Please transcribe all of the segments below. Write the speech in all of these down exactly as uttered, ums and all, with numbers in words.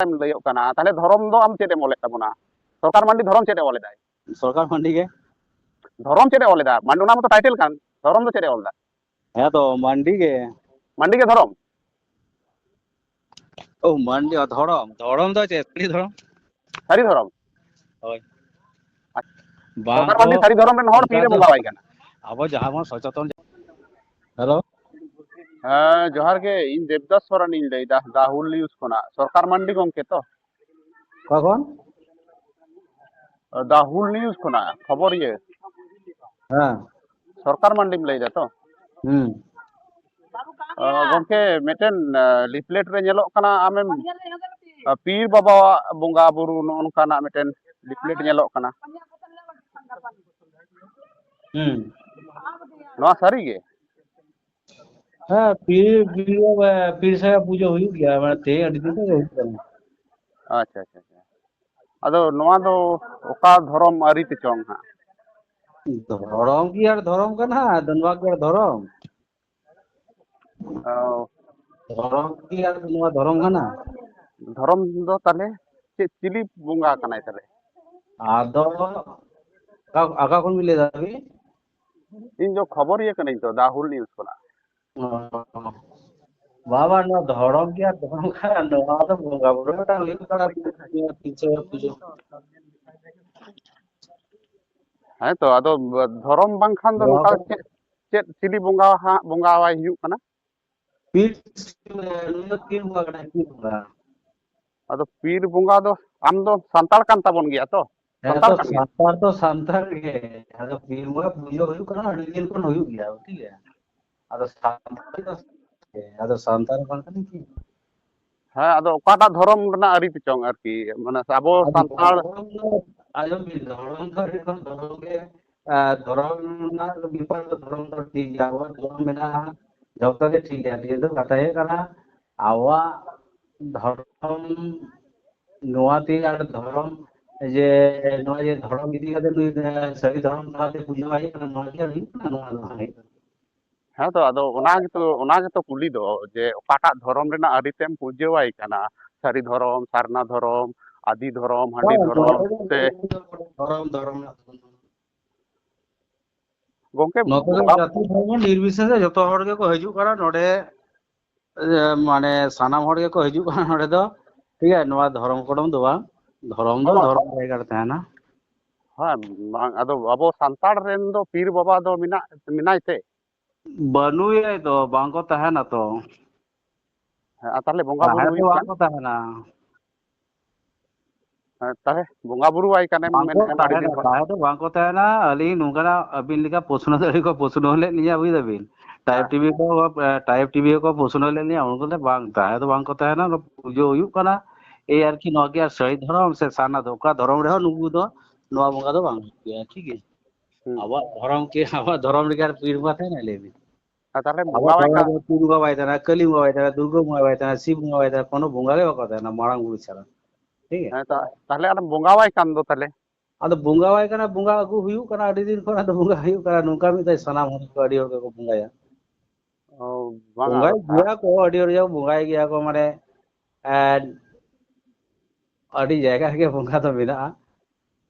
ᱮᱢ ᱞᱟᱹᱭᱚᱜ ᱠᱟᱱᱟ, ᱛᱟᱦᱚᱞᱮ ᱫᱷᱚᱨᱚᱢ ᱫᱚ ᱟᱢ ᱪᱮᱫ ᱮᱢ ᱚᱞᱮᱫ ᱛᱟᱵᱚᱱᱟ? ᱥᱚᱨᱠᱟᱨ ᱢᱟᱱᱰᱤ ᱫᱷᱚᱨᱚᱢ ᱪᱮᱫ ᱮ ᱚᱞ ᱮᱫᱟᱭ? ᱥᱚᱨᱠᱟᱨ ᱢᱟᱱᱰᱤ ᱜᱮ᱾ ᱫᱷᱚᱨᱚᱢ ᱪᱮᱫ ᱮ ᱚᱞ ᱮᱫᱟ? ᱢᱟᱱᱰᱤ, ᱚᱱᱟ ᱢᱟᱛᱚ ᱴᱟᱭᱴᱮᱞ ᱠᱟᱱ, ᱫᱷᱚᱨᱚᱢ ᱫᱚ ᱪᱮᱫ ᱮ ᱚᱞ ᱮᱫᱟ? ᱦᱮᱸ ᱛᱚ, ᱢᱟᱱᱰᱤ ᱜᱮ᱾ ᱢᱟᱱᱰᱤ ᱜᱮ ᱫᱷᱚᱨᱚᱢ? ᱳ, ᱢᱟᱱᱰᱤ, ᱚ, ᱫᱷᱚᱨᱚᱢ, ᱫᱷᱚᱨᱚᱢ ᱫᱚ ᱪᱮᱫ? ᱥᱟᱹᱨᱤ ᱫᱷᱚᱨᱚᱢ? ᱥᱟᱹᱨᱤ ᱫᱷᱚᱨᱚᱢ? ᱦᱳᱭ᱾ ᱟᱪᱪᱷᱟ᱾ ᱵᱟᱝ ᱥᱚᱨᱠᱟᱨ ᱫᱚ ᱢᱟᱱᱰᱤ ᱥᱟᱹᱨᱤ ᱫᱷᱚᱨᱚᱢ ᱨᱮᱱ ᱦᱚᱲ ᱚᱱᱠᱟ ᱛᱤᱨᱮ ᱫᱚ ᱵᱚᱸᱜᱟ ᱟᱭ ᱠᱟᱱᱟ? ᱟᱵᱚ ᱡᱟᱦᱟᱸ ᱵᱚᱱ ᱥᱚᱪᱮᱛᱚᱱ᱾ ᱦᱮᱞᱳ᱾ ᱦᱮᱸ, ᱡᱚᱦᱟᱨ ᱜᱮ, ᱤᱧ ᱫᱮᱵᱫᱟᱥ ᱥᱚᱨᱮᱱᱤᱧ ᱞᱟᱹᱭᱫᱟ, ᱫᱟ ᱦᱩᱞ ᱱᱤᱭᱩᱡᱽ ᱠᱷᱚᱱᱟᱜ᱾ ᱥᱚᱨᱠᱟᱨ ᱢᱟᱱᱰᱤ ᱜᱚᱢᱠᱮ ᱛᱚ? ᱚᱠᱟ ᱠᱷᱚᱱ? ᱫᱟ ᱦᱩᱞ ᱱᱤᱭᱩᱡᱽ ᱠᱷᱚᱱᱟᱜ ᱠᱷᱚᱵᱚᱨᱤᱭᱟᱹ᱾ ᱦᱮᱸ᱾ ᱥᱚᱨᱠᱟᱨ ᱢᱟᱱᱰᱤᱢ ᱞᱟᱹᱭᱫᱟ ᱛᱚ? ᱦᱩᱸ᱾ ᱚ, ᱜᱚᱢᱠᱮ, ᱢᱤᱫᱴᱮᱱ, ᱟ, ᱞᱤᱯᱷᱞᱮᱴ ᱨᱮ ᱧᱮᱞᱚᱜ ᱠᱟᱱᱟ, ᱟᱢᱮᱢ, ᱟ, ᱯᱤᱨ ᱵᱟᱵᱟᱣᱟᱜ ᱵᱚᱸᱜᱟ ᱵᱩᱨᱩ, ᱱᱚᱜᱼᱚ ᱱᱚᱝᱠᱟᱱᱟᱜ ᱢᱤᱫᱴᱮᱱ ᱞᱤᱯᱷᱞᱮᱴ ᱧᱮᱞᱚᱜ ᱠᱟᱱᱟ᱾ ᱦᱩᱸ᱾ ᱱᱚᱣᱟ ᱥᱟᱹᱨᱤ ᱜᱮ? ᱦᱮᱸ, ᱯᱤᱨ, ᱯᱤᱨ, ᱯᱤᱨ ᱥᱟᱭᱟ ᱯᱩᱡᱟᱹ ᱦᱩᱭᱩᱜ ᱜᱮᱭᱟ, ᱢᱟᱱᱮ ᱛᱮᱦᱮᱧ ᱟᱹᱰᱤ ᱫᱤᱱ ᱠᱷᱚᱱ ᱜᱮ ᱦᱩᱭᱩᱜ ᱠᱟᱱᱟ᱾ ᱟᱪᱪᱷᱟ, ᱟᱪᱪᱷᱟ, ᱟᱪᱪᱷᱟ᱾ ᱟᱫᱚ ᱱᱚᱣᱟ ᱫᱚ ᱚᱠᱟ ᱫᱷᱚᱨᱚᱢ ᱟᱹᱨᱤ ᱛᱮᱪᱚᱝ ᱦᱟᱸᱜ? ᱫᱷᱚᱨᱚᱢ ᱠᱤ ᱟᱨ ᱫᱷᱚᱨᱚᱢ ᱠᱟᱱᱟ? ᱟᱫᱚ ᱱᱚᱣᱟ ᱠᱤ ᱟᱨ ᱫᱷᱚᱨᱚᱢ? ᱚ᱾ ᱫᱷᱚᱨᱚᱢ ᱠᱤ ᱟᱨ ᱱᱚᱣᱟ ᱫᱷᱚᱨᱚᱢ ᱠᱟᱱᱟ? ᱫᱷᱚᱨᱚᱢ ᱫᱚ ᱛᱟᱦᱞᱮ ᱪᱮᱫ, ᱪᱤᱞᱤ ᱵᱚᱸᱜᱟ ᱠᱟᱱᱟᱭ ᱛᱟᱦᱞᱮ? ᱟᱫᱚ ᱚᱠᱟ, ᱚᱠᱟ ᱠᱷᱚᱱ ᱵᱤᱱ ᱞᱟᱹᱭ ᱫᱟ ᱟᱹᱵᱤᱱ? ᱤᱧ ᱫᱚ ᱠᱷᱚᱵᱚᱨᱤᱭᱟᱹ ᱠᱟᱹᱱᱟᱹᱧ ᱛᱚ, ᱫᱟ ᱦᱩᱞ ᱱᱤᱭᱩᱡᱽ ᱠᱷᱚᱱᱟᱜ᱾ ᱚ᱾ ᱵᱟᱵᱟ, ᱱᱚᱣᱟ ᱫᱷᱚᱨᱚᱢ ᱜᱮ ᱟᱨ ᱫᱷᱚᱨᱚᱢ ᱠᱟᱱᱟ, ᱱᱚᱣᱟ ᱫᱚ ᱵᱚᱸᱜᱟ ᱵᱩᱨᱩ ᱢᱤᱫᱴᱟᱝ ᱦᱩᱭᱩᱜ ᱠᱟᱱᱟ, ᱯᱤᱴᱷᱟᱹ ᱯᱩᱡᱟᱹ᱾ ᱦᱮᱸ ᱛᱚ, ᱟᱫᱚ ᱫᱷᱚᱨᱚᱢ ᱵᱟᱝᱠᱷᱟᱱ ᱫᱚ ᱱᱚᱣᱟ ᱱᱚᱝᱠᱟ ᱫᱚ ᱪᱮᱫ, ᱪᱮᱫ ᱪᱤᱞᱤ ᱵᱚᱸᱜᱟ ᱦᱟᱸᱜ ᱵᱚᱸᱜᱟᱣᱟᱭ ᱦᱩᱭᱩᱜ ᱠᱟᱱᱟ? ᱯᱤᱨ, ᱱᱩᱭ ᱫᱚ ᱯᱤᱨ ᱵᱚᱸᱜᱟ ᱠᱟᱱᱟᱭ, ᱯᱤᱨ ᱵᱚᱸᱜᱟ᱾ ᱟᱫᱚ ᱯᱤᱨ ᱵᱚᱸᱜᱟ ᱫᱚ, ᱟᱢ ᱫᱚ ᱥᱟᱱᱛᱟᱲ ᱠᱟᱱ ᱛᱟᱵᱚᱱ ᱜᱮᱭᱟ ᱛᱚ? ᱦᱮᱸ ᱥᱟᱱᱛᱟᱲ ᱛᱚ, ᱠᱟᱱ ᱜᱮᱭᱟ? ᱥᱟᱱᱛᱟᱲ ᱫᱚ ᱥᱟᱱᱛᱟᱲ ᱜᱮ᱾ ᱟᱫᱚ ᱯᱤᱨ ᱵᱚᱸᱜᱟ ᱯᱩᱡᱟᱹ ᱦᱩᱭᱩᱜ ᱠᱟᱱᱟ, ᱟᱹᱰᱤ ᱫᱤᱱ ᱠᱷᱚᱱ ᱦᱩᱭᱩᱜ ᱜᱮᱭᱟ, ᱴᱷᱤᱠ ᱜᱮᱭᱟ᱾ ᱟᱫᱚ ᱥᱟᱱᱛᱟᱲ ᱫᱚ, ᱟᱫᱚ ᱥᱟᱱᱛᱟᱲ ᱵᱟᱝ ᱠᱟᱱᱟ ᱠᱤ? ᱦᱮᱸ, ᱟᱫᱚ ᱚᱠᱟᱴᱟᱜ ᱫᱷᱚᱨᱚᱢ ᱨᱮᱱᱟᱜ ᱟᱹᱨᱤ ᱛᱮᱪᱚᱝ ᱟᱨᱠᱤ, ᱢᱟᱱᱮ ᱟᱵᱚ ᱟᱫᱚ ᱥᱟᱱᱛᱟᱲ᱾ ᱫᱷᱚᱨᱚᱢ ᱫᱚ, ᱟᱸᱡᱚᱢ ᱵᱤᱱ, ᱫᱷᱚᱨᱚᱢ ᱫᱚ ᱟᱹᱰᱤ ᱨᱚᱠᱚᱢ ᱫᱷᱚᱨᱚᱢ ᱜᱮ, ᱟᱨ ᱫᱷᱚᱨᱚᱢ ᱨᱮᱱᱟᱜ ᱵᱮᱯᱟᱨ ᱫᱚ, ᱫᱷᱚᱨᱚᱢ ᱫᱚ ᱴᱷᱤᱠ ᱜᱮᱭᱟ, ᱟᱵᱚᱣᱟᱜ ᱫᱷᱚᱨᱚᱢ ᱢᱮᱱᱟᱜᱼᱟ, ᱡᱚᱛᱚ ᱜᱮ ᱴᱷᱤᱠ ᱜᱮᱭᱟ, ᱠᱤᱱᱛᱩ ᱠᱟᱛᱷᱟ ᱦᱩᱭᱩᱜ ᱠᱟᱱᱟ ᱟᱵᱚᱣᱟᱜ ᱫᱷᱚᱨᱚᱢ, ᱱᱚᱣᱟ ᱛᱮ ᱟᱨ ᱫᱷᱚᱨᱚᱢ, ᱡᱮ ᱱᱚᱣᱟ ᱡᱮ ᱫᱷᱚᱨᱚᱢ ᱤᱫᱤ ᱠᱟᱛᱮ ᱱᱩᱭ, ᱮ, ᱥᱟᱹᱨᱤ ᱫᱷᱚᱨᱚᱢ ᱛᱟᱞᱟᱛᱮ ᱯᱩᱡᱟᱹ ᱟᱭ ᱠᱟᱱᱟ, ᱱᱚᱣᱟ ᱠᱤ ᱟᱨ ᱦᱩᱭᱩᱜ ᱠᱟᱱᱟ? ᱱᱚᱣᱟ ᱫᱚ ᱵᱟᱝ ᱦᱩᱭᱩᱜ ᱠᱟᱱᱟ᱾ ᱦᱮᱸ ᱛᱚ, ᱟᱫᱚ ᱚᱱᱟ ᱜᱮᱛᱚ, ᱚᱱᱟ ᱜᱮᱛᱚ ᱠᱩᱞᱤ ᱫᱚ, ᱡᱮ ᱚᱠᱟᱴᱟᱜ ᱫᱷᱚᱨᱚᱢ ᱨᱮᱱᱟᱜ ᱟᱹᱨᱤ ᱛᱮᱢ ᱯᱩᱡᱟᱹᱣᱟᱭ ᱠᱟᱱᱟ? ᱥᱟᱹᱨᱤ ᱫᱷᱚᱨᱚᱢ, ᱥᱟᱨᱱᱟ ᱫᱷᱚᱨᱚᱢ, ᱟᱫᱤ ᱫᱷᱚᱨᱚᱢ, ᱦᱟᱺᱰᱤ ᱫᱷᱚᱨᱚᱢ ᱥᱮ ᱫᱷᱚᱨᱚᱢ ᱫᱷᱚᱨᱚᱢ ᱨᱮᱱᱟᱜ ᱫᱚ ᱵᱟᱹᱱᱩᱜᱼᱟ᱾ ᱜᱚᱝᱠᱮ, ᱱᱚᱛᱮ ᱫᱚ ᱵᱚᱸᱜᱟ ᱡᱟᱹᱛᱤ ᱫᱷᱚᱨᱢᱚ ᱱᱤᱨᱵᱤᱥᱮᱥᱮ ᱡᱚᱛᱚ ᱦᱚᱲ ᱜᱮᱠᱚ ᱦᱤᱡᱩᱜ ᱠᱟᱱᱟ ᱱᱚᱰᱮ᱾ ᱮ, ᱢᱟᱱᱮ ᱥᱟᱱᱟᱢ ᱦᱚᱲ ᱜᱮᱠᱚ ᱦᱤᱡᱩᱜ ᱠᱟᱱᱟ ᱱᱚᱰᱮ ᱫᱚ᱾ ᱴᱷᱤᱠ ᱜᱮᱭᱟ, ᱱᱚᱣᱟ ᱫᱷᱚᱨᱚᱢ ᱠᱚᱨᱚᱢ ᱫᱚ ᱵᱟᱝ, ᱫᱷᱚᱨᱚᱢ ᱫᱚ ᱦᱚᱸ᱾ ᱫᱷᱚᱨᱚᱢ ᱡᱟᱭᱜᱟ ᱨᱮ ᱛᱟᱦᱮᱱᱟ᱾ ᱦᱮᱸ, ᱵᱟᱝ, ᱟᱫᱚ ᱟᱵᱚ ᱥᱟᱱᱛᱟᱲ ᱨᱮᱱ ᱫᱚ ᱯᱤᱨ ᱵᱟᱵᱟ ᱫᱚ ᱢᱮᱱᱟᱜ, ᱢᱮᱱᱟᱭ ᱛᱮ? ᱵᱟᱹᱱᱩᱭᱟ ᱛᱚ, ᱵᱟᱝ ᱠᱚ ᱛᱟᱦᱮᱱᱟ ᱛᱚ᱾ ᱦᱮᱸ, ᱟᱨ ᱛᱟᱦᱞᱮ ᱵᱚᱸᱜᱟ ᱵᱩᱨᱩ ᱛᱟᱦᱮᱸ ᱫᱚ ᱦᱩᱭᱩᱜ ᱵᱟᱝ ᱠᱟᱱ? ᱠᱚ ᱛᱟᱦᱮᱱᱟ᱾ ᱦᱮᱸ, ᱛᱟᱦᱞᱮ ᱵᱚᱸᱜᱟ ᱵᱩᱨᱩ ᱟᱭ ᱠᱟᱱᱮᱢ ᱵᱟᱝ ᱠᱚ ᱢᱮᱱᱮᱫᱼᱟ ᱟᱹᱰᱤ ᱛᱟᱦᱮᱱᱟ, ᱫᱤᱱ ᱠᱷᱚᱱ᱾ ᱛᱟᱦᱮᱸ ᱫᱚ ᱵᱟᱝ ᱠᱚ ᱛᱟᱦᱮᱱᱟ᱾ ᱟᱹᱞᱤᱧ ᱱᱚᱝᱠᱟᱱᱟᱜ ᱟᱹᱵᱤᱱ ᱞᱮᱠᱟ ᱯᱨᱚᱥᱱᱚ ᱫᱚ ᱟᱹᱰᱤ ᱠᱚ ᱯᱨᱚᱥᱱᱚ ᱞᱮᱫ ᱞᱤᱧᱟ, ᱵᱩᱡ ᱫᱟᱵᱤᱱ? ᱴᱟᱭᱤᱯ ᱦᱮᱸ᱾ ᱴᱤᱵᱷᱤ ᱠᱚ, ᱮ, ᱴᱟᱭᱤᱯ ᱴᱤᱵᱷᱤ ᱠᱚ ᱯᱨᱚᱥᱱᱚ ᱞᱮᱫ ᱞᱤᱧᱟ, ᱩᱱᱠᱩ ᱫᱚ ᱵᱟᱝ, ᱛᱟᱦᱮᱸ ᱫᱚ ᱵᱟᱝ ᱠᱚ ᱛᱟᱦᱮᱱᱟ᱾ ᱚᱱᱟ ᱯᱩᱡᱟᱹ ᱦᱩᱭᱩᱜ ᱠᱟᱱᱟ, ᱮᱭ ᱟᱨᱠᱤ᱾ ᱱᱚᱣᱟ ᱜᱮ ᱟᱨ ᱥᱟᱹᱨᱤ ᱫᱷᱚᱨᱚᱢ ᱥᱮ ᱥᱟᱨᱱᱟ ᱫᱚ ᱚᱠᱟ ᱫᱷᱚᱨᱚᱢ ᱨᱮᱦᱚᱸ ᱱᱩᱠᱩ ᱫᱚ ᱱᱚᱣᱟ ᱵᱚᱸᱜᱟ ᱫᱚ ᱵᱟᱝ ᱦᱩᱭᱩᱜ ᱜᱮᱭᱟ, ᱴᱷᱤᱠ ᱜᱮᱭᱟ? ᱦᱩᱸ᱾ ᱟᱵᱚᱣᱟᱜ ᱫᱷᱚᱨᱚᱢ ᱠᱤ, ᱟᱵᱚᱣᱟᱜ ᱫᱷᱚᱨᱚᱢ ᱨᱮᱜᱮ ᱟᱨ ᱯᱤᱲ ᱵᱚᱸᱜᱟ ᱛᱟᱦᱮᱱᱟ, ᱞᱟᱹᱭ ᱵᱤᱱ? ᱟᱨ ᱛᱟᱦᱞᱮ ᱟᱵᱚᱣᱟᱜ ᱵᱚᱸᱜᱟ ᱵᱟᱭ ᱫᱷᱚᱨᱚᱢ ᱠᱟ- ᱨᱮᱫᱚ ᱯᱤᱲ ᱵᱚᱸᱜᱟ ᱵᱟᱭ ᱛᱟᱦᱮᱱᱟ, ᱠᱟᱹᱞᱤ ᱵᱚᱸᱜᱟ ᱵᱟᱭ ᱛᱟᱦᱮᱱᱟ, ᱫᱩᱨᱜᱟᱹ ᱵᱚᱸᱜᱟ ᱵᱟᱭ ᱛᱟᱦᱮᱱᱟ, ᱥᱤᱵ ᱵᱚᱸᱜᱟ ᱵᱟᱭ ᱛᱟᱦᱮᱱᱟ, ᱠᱳᱱᱳ ᱵᱚᱸᱜᱟ ᱜᱮ ᱵᱟᱠᱚ ᱛᱟᱦᱮᱱᱟ ᱢᱟᱨᱟᱝ ᱵᱩᱨᱩ ᱪᱷᱟᱲᱟ᱾ ᱴᱷᱤᱠ ᱜᱮᱭᱟ? ᱦᱮᱸ, ᱛᱟ-, ᱛᱟᱦᱞᱮ ᱟᱨ ᱵᱚᱸᱜᱟᱣᱟᱭ ᱠᱟᱱ ᱫᱚ ᱛᱟᱦᱞᱮ? ᱟᱫᱚ ᱵᱚᱸᱜᱟᱣᱟᱭ ᱠᱟᱱᱟ, ᱵᱚᱸᱜᱟ ᱟᱹᱜᱩ ᱦᱩᱭᱩᱜ ᱠᱟᱱᱟ, ᱟᱹᱰᱤ ᱫᱤᱱ ᱠᱷᱚᱱ ᱟᱫᱚ ᱵᱚᱸᱜᱟ ᱦᱩᱭᱩᱜ ᱠᱟᱱᱟ, ᱱᱚᱝᱠᱟ ᱢᱤᱫᱴᱮᱡ ᱥᱟᱱᱟᱢ ᱦᱚᱲ ᱠᱚ ᱟᱹᱰᱤ ᱦᱚᱲ ᱜᱮᱠᱚ ᱵᱚᱸᱜᱟᱭᱟ᱾ ᱚ, ᱵᱟᱝᱟ, ᱵᱚᱸᱜᱟᱭ ᱟᱫᱚ ᱛᱟ- ᱜᱮᱭᱟ ᱠᱚ, ᱟᱹᱰᱤ ᱦᱚᱲ ᱜᱮ ᱵᱚᱸᱜᱟᱭ ᱜᱮᱭᱟ ᱠᱚ, ᱢᱟᱱᱮ, ᱮᱸ, ᱟᱹᱰᱤ ᱡᱟᱭᱜᱟ ᱨᱮᱜᱮ ᱵᱚᱸᱜᱟ ᱫᱚ ᱢᱮᱱᱟᱜᱼᱟ᱾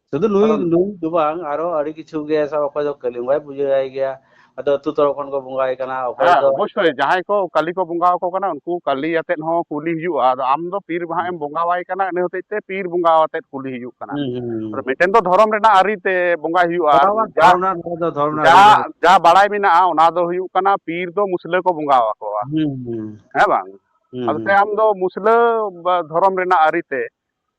ᱥᱩᱫᱷᱩ ᱱᱩᱭ, ᱟᱫᱚ ᱱᱩᱭ ᱫᱚ ᱵᱟᱝ, ᱟᱨᱚ ᱟᱹᱰᱤ ᱠᱤᱪᱷᱩ ᱜᱮ, ᱥᱟᱵ, ᱚᱠᱚᱭ ᱫᱚ ᱠᱟᱹᱞᱤ ᱵᱚᱸᱜᱟᱭ ᱯᱩᱡᱟᱹᱭᱟᱭ ᱜᱮᱭᱟ, ᱟᱫᱚ ᱟᱹᱛᱩ ᱛᱚᱨᱚᱯ ᱠᱷᱚᱱ ᱠᱚ ᱵᱚᱸᱜᱟᱭ ᱠᱟᱱᱟ, ᱚᱠᱚᱭ ᱦᱮᱸ, ᱫᱚ ᱚᱵᱚᱥᱥᱳᱭ, ᱡᱟᱦᱟᱸᱭ ᱠᱚ ᱠᱟᱹᱞᱤ ᱠᱚ ᱵᱚᱸᱜᱟ ᱟᱠᱚ ᱠᱟᱱᱟ, ᱩᱱᱠᱩ ᱠᱟᱹᱞᱤ ᱟᱛᱮᱫ ᱦᱚᱸ ᱠᱩᱞᱤ ᱦᱩᱭᱩᱜᱼᱟ᱾ ᱟᱫᱚ ᱟᱢ ᱫᱚ ᱯᱤᱨ ᱵᱟᱦᱟ ᱦᱩᱸ᱾ ᱮᱢ ᱵᱚᱸᱜᱟᱣᱟᱭ ᱠᱟᱱᱟ, ᱤᱱᱟᱹ ᱦᱚᱛᱮᱡ ᱛᱮ ᱯᱤᱨ ᱵᱚᱸᱜᱟ ᱟᱛᱮᱫ ᱠᱩᱞᱤ ᱦᱩᱭᱩᱜ ᱠᱟᱱᱟ᱾ ᱦᱩᱸ, ᱦᱩᱸ, ᱦᱩᱸ᱾ ᱟᱫᱚ ᱢᱤᱫᱴᱮᱱ ᱫᱚ ᱫᱷᱚᱨᱚᱢ ᱨᱮᱱᱟᱜ ᱟᱹᱨᱤ ᱛᱮ ᱵᱚᱸᱜᱟᱭ ᱦᱩᱭᱩᱜᱼᱟ᱾ ᱫᱷᱚᱨᱚᱢ ᱨᱮᱱᱟᱜ, ᱱᱚᱣᱟ ᱫᱚ ᱫᱷᱚᱨᱚᱢ ᱨᱮᱱᱟᱜ ᱡᱟ, ᱟᱹᱨᱤ ᱛᱮ᱾ ᱡᱟ ᱵᱟᱲᱟᱭ ᱢᱮᱱᱟᱜᱼᱟ, ᱚᱱᱟ ᱫᱚ ᱦᱩᱭᱩᱜ ᱠᱟᱱᱟ, ᱯᱤᱨ ᱫᱚ ᱢᱩᱥᱞᱟᱹ ᱠᱚ ᱵᱚᱸᱜᱟ ᱟᱠᱚᱣᱟ᱾ ᱦᱩᱸ, ᱦᱩᱸ᱾ ᱦᱮᱸ ᱵᱟᱝ? ᱦᱩᱸ, ᱟᱫᱚ ᱛᱮ ᱦᱩᱸ᱾ ᱟᱢ ᱫᱚ ᱢᱩᱥᱞᱟᱹ ᱵᱟ-, ᱫᱷᱚᱨᱚᱢ ᱨᱮᱱᱟᱜ ᱟᱹᱨᱤ ᱛᱮ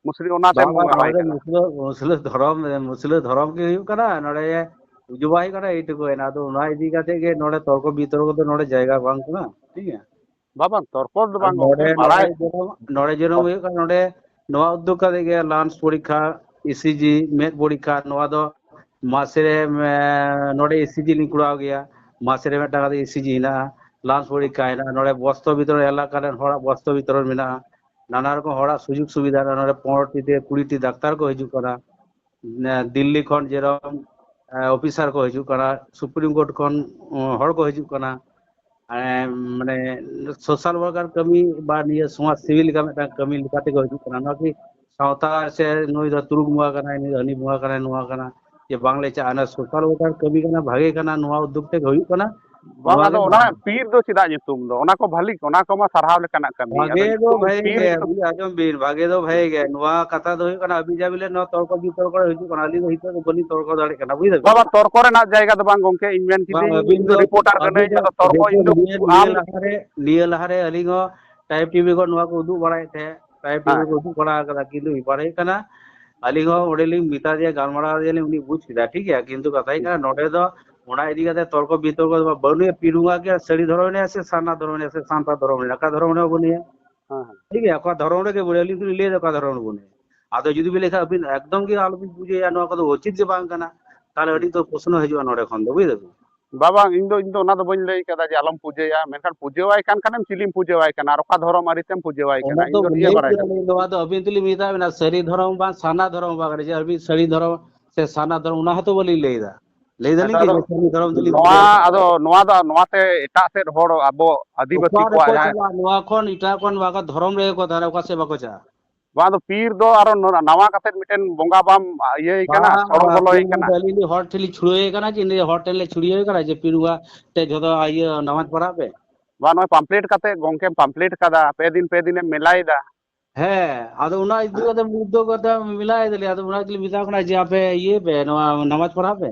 ᱢᱩᱥᱞᱟᱹ ᱚᱱᱟᱛᱮᱢ ᱵᱟᱝ, ᱵᱟᱝ, ᱵᱚᱸᱜᱟ ᱱᱚᱰᱮ ᱟᱭ ᱫᱚ ᱠᱟᱱᱟ᱾ ᱢᱩᱥᱞᱟᱹ, ᱢᱩᱥᱞᱟᱹ ᱫᱷᱚᱨᱚᱢ, ᱢᱩᱥᱞᱟᱹ ᱫᱷᱚᱨᱚᱢ ᱜᱮ ᱦᱩᱭᱩᱜ ᱠᱟᱱᱟ, ᱱᱚᱰᱮ ᱯᱩᱡᱟᱹ ᱵᱟᱝ ᱦᱩᱭᱩᱜ ᱠᱟᱱᱟ, ᱮᱭᱴᱩᱠᱩ ᱦᱩᱭᱱᱟ᱾ ᱟᱫᱚ ᱚᱱᱟ ᱤᱫᱤ ᱠᱟᱛᱮ ᱜᱮ ᱱᱚᱰᱮ ᱛᱚᱨᱠᱚ ᱵᱤᱛᱚᱨᱠᱚ ᱫᱚ ᱱᱚᱰᱮ ᱡᱟᱭᱜᱟ ᱵᱟᱝ ᱠᱟᱱᱟ, ᱴᱷᱤᱠ ᱜᱮᱭᱟ? ᱵᱟᱝ, ᱵᱟᱝ, ᱛᱚᱨᱠᱚ ᱫᱚ ᱟᱨ ᱵᱟᱝ ᱜᱚᱢᱠᱮ, ᱱᱚᱰᱮ, ᱱᱚᱰᱮ ᱵᱟᱲᱟᱭ ᱡᱮᱨᱚᱠᱚᱢ, ᱱᱚᱰᱮ ᱡᱮᱨᱚᱠᱚᱢ ᱦᱩᱭᱩᱜ ᱠᱟᱱᱟ, ᱱᱚᱰᱮ ᱱᱚᱣᱟ ᱩᱫᱽᱫᱳᱜᱽ ᱠᱟᱛᱮ ᱜᱮ ᱞᱟᱝᱥ ᱯᱚᱨᱤᱠᱠᱷᱟ, ᱤ ᱥᱤ ᱡᱤ, ᱢᱮᱫ ᱯᱚᱨᱤᱠᱠᱷᱟ, ᱱᱚᱣᱟ ᱫᱚ ᱢᱟᱥᱮ ᱨᱮ, ᱮ, ᱱᱚᱰᱮ ᱤ ᱥᱤ ᱡᱤ ᱞᱤᱧ ᱠᱚᱨᱟᱣ ᱜᱮᱭᱟ, ᱢᱟᱥᱮ ᱨᱮ ᱢᱤᱫᱴᱟᱝ ᱠᱟᱛᱮ ᱤ ᱥᱤ ᱡᱤ ᱦᱮᱱᱟᱜᱼᱟ, ᱞᱟᱝᱥ ᱯᱚᱨᱤᱠᱠᱷᱟ ᱦᱮᱱᱟᱜᱼᱟ, ᱱᱚᱰᱮ ᱵᱚᱥᱛᱨᱚ ᱵᱤᱛᱚᱨᱚᱱ ᱮᱞᱟᱠᱟ ᱨᱮᱱ ᱦᱚᱲᱟᱜ ᱵᱚᱥᱛᱨᱚ ᱵᱤᱛᱚᱨᱚᱱ ᱢᱮᱱᱟᱜᱼᱟ, ᱱᱟᱱᱟ ᱨᱚᱠᱚᱢ ᱦᱚᱲᱟᱜ ᱥᱩᱡᱳᱜᱽ ᱥᱩᱵᱤᱫᱷᱟ ᱦᱮᱱᱟᱜᱼᱟ, ᱱᱚᱰᱮ ᱯᱚᱱᱨᱚ ᱴᱤ ᱛᱮ ᱠᱩᱲᱤ ᱴᱤ ᱰᱟᱠᱛᱟᱨ ᱠᱚ ᱦᱤᱡᱩᱜ ᱠᱟᱱᱟ, ᱱᱮ-, ᱫᱤᱞᱞᱤ ᱠᱷᱚᱱ ᱡᱮᱨᱚᱠᱚᱢ, ᱮ, ᱚᱯᱷᱤᱥᱟᱨ ᱠᱚ ᱦᱤᱡᱩᱜ ᱠᱟᱱᱟ, ᱥᱩᱯᱨᱤᱢ ᱠᱳᱨᱴ ᱠᱷᱚᱱ, ᱚ, ᱦᱚᱲ ᱠᱚ ᱦᱤᱡᱩᱜ ᱠᱟᱱᱟ, ᱮᱸ, ᱢᱟᱱᱮ ᱥᱳᱥᱟᱞ ᱣᱟᱨᱠᱟᱨ ᱠᱟᱹᱢᱤ ᱵᱟ ᱱᱤᱭᱟᱹ ᱥᱚᱢᱟᱡᱽ ᱥᱮᱵᱤ ᱞᱮᱠᱟ ᱢᱤᱫᱴᱟᱝ ᱠᱟᱹᱢᱤ ᱞᱮᱠᱟ ᱛᱮᱜᱮ ᱦᱤᱡᱩᱜ ᱠᱟᱱᱟ᱾ ᱱᱚᱣᱟ ᱠᱤ ᱥᱟᱶᱛᱟ ᱥᱮ ᱱᱩᱭ ᱫᱚ ᱛᱩᱲᱩᱠ ᱵᱚᱸᱜᱟ ᱠᱟᱱᱟᱭ, ᱱᱩᱭ ᱫᱚ ᱦᱟᱹᱱᱤ ᱵᱚᱸᱜᱟ ᱠᱟᱱᱟᱭ, ᱱᱚᱣᱟ ᱠᱟᱱᱟ ᱡᱮ ᱵᱟᱝᱞᱮ ᱪᱟᱜᱼᱟ, ᱚᱱᱟ ᱥᱳᱥᱟᱞ ᱣᱟᱨᱠᱟᱨ ᱠᱟᱹᱢᱤ ᱠᱟᱱᱟ, ᱵᱷᱟᱜᱮ ᱠᱟᱱᱟ, ᱱᱚᱣᱟ ᱩᱫᱽᱫᱳᱜᱽ ᱛᱮᱜᱮ ᱦᱩᱭᱩᱜ ᱠᱟᱱᱟ᱾ ᱵᱟᱝ, ᱱᱚᱣᱟ ᱟᱫᱚ ᱜᱮ ᱚᱱᱟ ᱵᱷᱟᱜᱮ᱾ ᱯᱤᱨ ᱫᱚ ᱪᱮᱫᱟᱜ ᱧᱩᱛᱩᱢ ᱫᱚ? ᱚᱱᱟ ᱠᱚ ᱵᱷᱟᱞᱤ, ᱚᱱᱟ ᱠᱚᱢᱟ ᱥᱟᱨᱦᱟᱣ ᱞᱮᱠᱟᱱᱟᱜ ᱠᱟᱹᱢᱤ᱾ ᱟᱫᱚ ᱵᱷᱟᱜᱮ ᱫᱚ ᱧᱩᱛᱩᱢ ᱵᱷᱟᱜᱮ ᱯᱤᱨ ᱜᱮ, ᱫᱚ ᱵᱩᱡᱷᱟᱹᱣ ᱟᱸᱡᱚᱢ ᱵᱤᱱ, ᱵᱷᱟᱜᱮ ᱫᱚ ᱵᱷᱟᱜᱮ ᱜᱮ᱾ ᱱᱚᱣᱟ ᱠᱟᱛᱷᱟ ᱫᱚ ᱦᱩᱭᱩᱜ ᱠᱟᱱᱟ, ᱟᱹᱵᱤᱱ ᱡᱟᱦᱟᱸ ᱵᱤᱱ ᱞᱟᱹᱭ, ᱱᱚᱣᱟ ᱛᱚᱨᱠᱚ ᱵᱤᱛᱚᱨᱠᱚ ᱨᱮ ᱦᱤᱡᱩᱜ ᱠᱟᱱᱟ, ᱟᱹᱞᱤᱧ ᱫᱚ ᱱᱤᱛᱚᱜ ᱫᱚ ᱵᱟᱹᱞᱤᱧ ᱛᱚᱨᱠᱚ ᱫᱟᱲᱮᱭᱟᱜ ᱠᱟᱱᱟ, ᱵᱩᱡᱷᱟᱹᱣ ᱵᱤᱱ? ᱵᱟᱵᱟ, ᱛᱚᱨᱠᱚ ᱨᱮᱱᱟᱜ ᱡᱟᱭᱜᱟ ᱫᱚ ᱵᱟᱝ ᱜᱚᱝᱠᱮ, ᱤᱧ ᱢᱮᱱ ᱵᱟᱝ, ᱠᱤᱫᱟᱹᱧ, ᱤᱧ ᱟᱹᱵᱤᱱ ᱫᱚ ᱫᱚ, ᱨᱤᱯᱳᱨᱴᱟᱨ ᱟᱹᱵᱤᱱ ᱠᱟᱹᱱᱟᱹᱧ, ᱫᱚ, ᱟᱫᱚ ᱛᱚᱨᱠᱚ ᱟᱹᱵᱤᱱ ᱤᱧ ᱫᱚ ᱫᱚ ᱱᱤᱭᱟᱹ ᱟᱢ ᱞᱟᱦᱟᱨᱮ, ᱱᱤᱭᱟᱹ ᱞᱟᱦᱟᱨᱮ ᱟᱹᱞᱤᱧ ᱦᱚᱸ ᱴᱟᱭᱤᱢ ᱴᱤᱵᱷᱤ ᱠᱚ ᱱᱚᱣᱟ ᱠᱚ ᱩᱫᱩᱜ ᱵᱟᱲᱟᱭᱮᱫ ᱛᱟᱦᱮᱸᱫ, ᱴᱟᱭᱤᱢ ᱴᱤᱵᱷᱤ ᱦᱮᱸ᱾ ᱠᱚ ᱩᱫᱩᱜ ᱵᱟᱲᱟ ᱟᱠᱟᱫᱟ, ᱠᱤᱱᱛᱩ ᱵᱮᱯᱟᱨ ᱦᱩᱭᱩᱜ ᱠᱟᱱᱟ, ᱟᱹᱞᱤᱧ ᱦᱚᱸ ᱚᱸᱰᱮ ᱞᱤᱧ ᱢᱮᱛᱟ ᱫᱮᱭᱟ, ᱜᱟᱞᱢᱟᱨᱟᱣ ᱫᱮᱭᱟᱞᱤᱧ, ᱩᱱᱤ ᱵᱩᱡᱽ ᱠᱮᱫᱟ, ᱴᱷᱤᱠ ᱜᱮᱭᱟ, ᱠᱤᱱᱛᱩ ᱠᱟᱛᱷᱟ ᱦᱩᱭᱩᱜ ᱠᱟᱱᱟ, ᱱᱚᱰᱮ ᱫᱚ ᱚᱱᱟ ᱤᱫᱤ ᱠᱟᱛᱮ ᱛᱚᱨᱠᱚ ᱵᱤᱛᱚᱨᱠᱚ ᱫᱚ ᱵᱟᱹᱱᱩᱜᱼᱟ, ᱯᱤᱲ ᱵᱚᱸᱜᱟ ᱜᱮ ᱥᱟᱹᱨᱤ ᱫᱷᱚᱨᱚᱢ ᱨᱮᱱᱟᱜ ᱥᱮ ᱥᱟᱨᱱᱟ ᱫᱷᱚᱨᱚᱢ ᱨᱮᱱᱟᱜ, ᱚᱠᱟ ᱫᱷᱚᱨᱚᱢ ᱨᱮᱱᱟᱜ ᱵᱟᱹᱱᱩᱜᱼᱟ, ᱦᱮᱸ, ᱦᱮᱸ᱾ ᱴᱷᱤᱠ ᱜᱮᱭᱟ, ᱚᱠᱟ ᱫᱷᱚᱨᱚᱢ ᱨᱮᱜᱮ ᱵᱟᱹᱱᱩᱜᱼᱟ, ᱟᱹᱞᱤᱧ ᱫᱚᱞᱤᱧ ᱞᱟᱹᱭ ᱮᱫᱟ ᱚᱠᱟ ᱫᱷᱚᱨᱚᱢ ᱨᱮ ᱵᱟᱹᱱᱩᱜᱼᱟ᱾ ᱟᱫᱚ ᱡᱩᱫᱤ ᱵᱤᱱ ᱞᱟᱹᱭ ᱠᱷᱟᱱ ᱟᱹᱵᱤᱱ ᱮᱠᱫᱚᱢ ᱜᱮ ᱟᱞᱚᱵᱤᱱ ᱯᱩᱡᱟᱹᱭᱟ, ᱱᱚᱣᱟ ᱠᱚᱫᱚ ᱩᱪᱤᱛ ᱜᱮ ᱵᱟᱝ ᱠᱟᱱᱟ, ᱛᱟᱦᱚᱞᱮ ᱟᱹᱰᱤ ᱩᱛᱟᱹᱨ ᱯᱨᱚᱥᱱᱚ ᱦᱤᱡᱩᱜᱼᱟ ᱱᱚᱰᱮ ᱠᱷᱚᱱ ᱫᱚ, ᱵᱩᱡᱽ ᱫᱟᱵᱤᱱ? ᱵᱟᱵᱟ, ᱤᱧ ᱫᱚ, ᱤᱧ ᱫᱚ ᱚᱱᱟ ᱫᱚ ᱵᱟᱹᱧ ᱞᱟᱹᱭ ᱠᱟᱫᱟ ᱡᱮ ᱟᱞᱚᱢ ᱯᱩᱡᱟᱹᱭᱟ, ᱢᱮᱱᱠᱷᱟᱱ ᱯᱩᱡᱟᱹᱣᱟᱭ ᱠᱟᱱ ᱠᱷᱟᱱᱮᱢ ᱪᱤᱞᱤᱢ ᱯᱩᱡᱟᱹᱣᱟᱭ ᱠᱟᱱᱟ ᱟᱨ ᱚᱠᱟ ᱫᱷᱚᱨᱚᱢ ᱟᱹᱨᱤ ᱛᱮᱢ ᱯᱩᱡᱟᱹᱣᱟᱭ ᱠᱟᱱᱟ, ᱚᱱᱟ ᱤᱧ ᱫᱚ ᱫᱚ ᱱᱤᱭᱟᱹ ᱞᱟᱹᱭ ᱵᱟᱲᱟᱭ ᱠᱮᱫᱟ ᱠᱟᱱᱟ᱾ ᱞᱤᱧ, ᱱᱚᱣᱟ ᱫᱚ ᱟᱹᱵᱤᱱ ᱫᱚᱞᱤᱧ ᱢᱮᱛᱟ ᱵᱤᱱᱟ ᱥᱟᱹᱨᱤ ᱫᱷᱚᱨᱚᱢ ᱵᱟᱝ ᱥᱟᱨᱱᱟ ᱫᱷᱚᱨᱚᱢ ᱵᱟᱝ ᱠᱟᱱᱟ, ᱡᱮ ᱟᱹᱵᱤᱱ ᱥᱟᱹᱨᱤ ᱫᱷᱚᱨᱚᱢ ᱥᱮ ᱥᱟᱨᱱᱟ ᱫᱷᱚᱨᱚᱢ, ᱚᱱᱟ ᱦᱚᱸᱛᱚ ᱵᱟᱹᱞᱤᱧ ᱞᱟᱹᱭ ᱮᱫᱟ᱾ ᱞᱟᱹᱭ ᱦᱮᱸ, ᱫᱟᱞᱤᱧ ᱟᱫᱚ ᱡᱮ ᱥᱟᱹᱨᱤ ᱫᱷᱚᱨᱚᱢ ᱫᱚᱞᱤᱧ ᱱᱚᱣᱟ, ᱯᱩᱡᱟᱹᱭᱟ᱾ ᱟᱫᱚ ᱱᱚᱣᱟ ᱫᱚ, ᱱᱚᱣᱟᱛᱮ ᱮᱴᱟᱜ ᱥᱮᱫ ᱦᱚᱲ ᱟᱵᱚ ᱟᱹᱫᱤᱵᱟᱹᱥᱤ ᱚᱠᱟ ᱠᱚᱣᱟᱜ ᱨᱮᱠᱚ ᱡᱟᱦᱟᱸ ᱪᱟᱞᱟᱜᱼᱟ? ᱱᱚᱣᱟ ᱠᱷᱚᱱ ᱮᱴᱟᱜ ᱠᱷᱚᱱ ᱵᱟᱠᱚ ᱫᱷᱚᱨᱚᱢ ᱨᱮᱜᱮ ᱠᱚ ᱛᱟᱦᱮᱱᱟ, ᱚᱠᱟ ᱥᱮᱫ ᱵᱟᱠᱚ ᱪᱟᱞᱟᱜᱼᱟ? ᱵᱟᱝ, ᱟᱫᱚ ᱯᱤᱨ ᱫᱚ ᱟᱨᱚ ᱱᱚ-, ᱱᱟᱣᱟ ᱠᱟᱛᱮ ᱢᱤᱫᱴᱮᱱ ᱵᱚᱸᱜᱟ ᱵᱟᱢ ᱤᱭᱟᱹᱭ ᱠᱟᱱᱟ, ᱵᱟᱝ, ᱥᱚᱲᱚ ᱵᱟᱝ, ᱵᱚᱞᱚᱭ ᱯᱤᱨ ᱠᱟᱱᱟ᱾ ᱵᱚᱞᱛᱮ ᱟᱹᱞᱤᱧ ᱫᱚ ᱦᱚᱲ ᱴᱷᱮᱱ ᱞᱤᱧ ᱪᱷᱩᱲᱟᱹᱣ ᱠᱟᱱᱟ, ᱡᱮ ᱱᱤᱭᱟᱹ ᱦᱚᱲ ᱴᱷᱮᱱ ᱞᱮ ᱪᱷᱩᱲᱟᱹᱣ ᱠᱟᱱᱟ, ᱡᱮ ᱯᱤᱨ ᱵᱚᱸᱜᱟ ᱴᱷᱮᱱ ᱡᱷᱚᱛᱚ ᱤᱭᱟᱹ ᱱᱟᱢᱟᱡᱽ ᱯᱟᱲᱦᱟᱜ ᱯᱮ᱾ ᱵᱟᱝ, ᱱᱚᱜᱼᱚᱭ ᱯᱟᱢᱯᱞᱮᱴ ᱠᱟᱛᱮ ᱜᱚᱝᱠᱮᱢ ᱯᱟᱢᱯᱞᱮᱴ ᱠᱟᱫᱟ, ᱯᱮ ᱫᱤᱱ, ᱯᱮ ᱫᱤᱱᱮᱢ ᱢᱮᱞᱟᱭᱮᱫᱟ᱾ ᱦᱮᱸ, ᱟᱫᱚ ᱚᱱᱟ ᱤᱫᱤ ᱠᱟᱛᱮ ᱩᱫᱽᱫᱳᱜᱽ ᱠᱟᱛᱮ ᱢᱮᱞᱟᱭ ᱫᱟᱞᱮ, ᱟᱫᱚ ᱚᱱᱟ ᱜᱮᱞᱤᱧ ᱢᱮᱛᱟ ᱠᱚ ᱠᱟᱱᱟ ᱡᱮ ᱟᱯᱮ ᱤᱭᱟᱹᱭ ᱯᱮ, ᱱᱚᱣᱟ ᱱᱟᱢᱟᱡᱽ ᱯᱟᱲᱦᱟᱜ ᱯᱮ᱾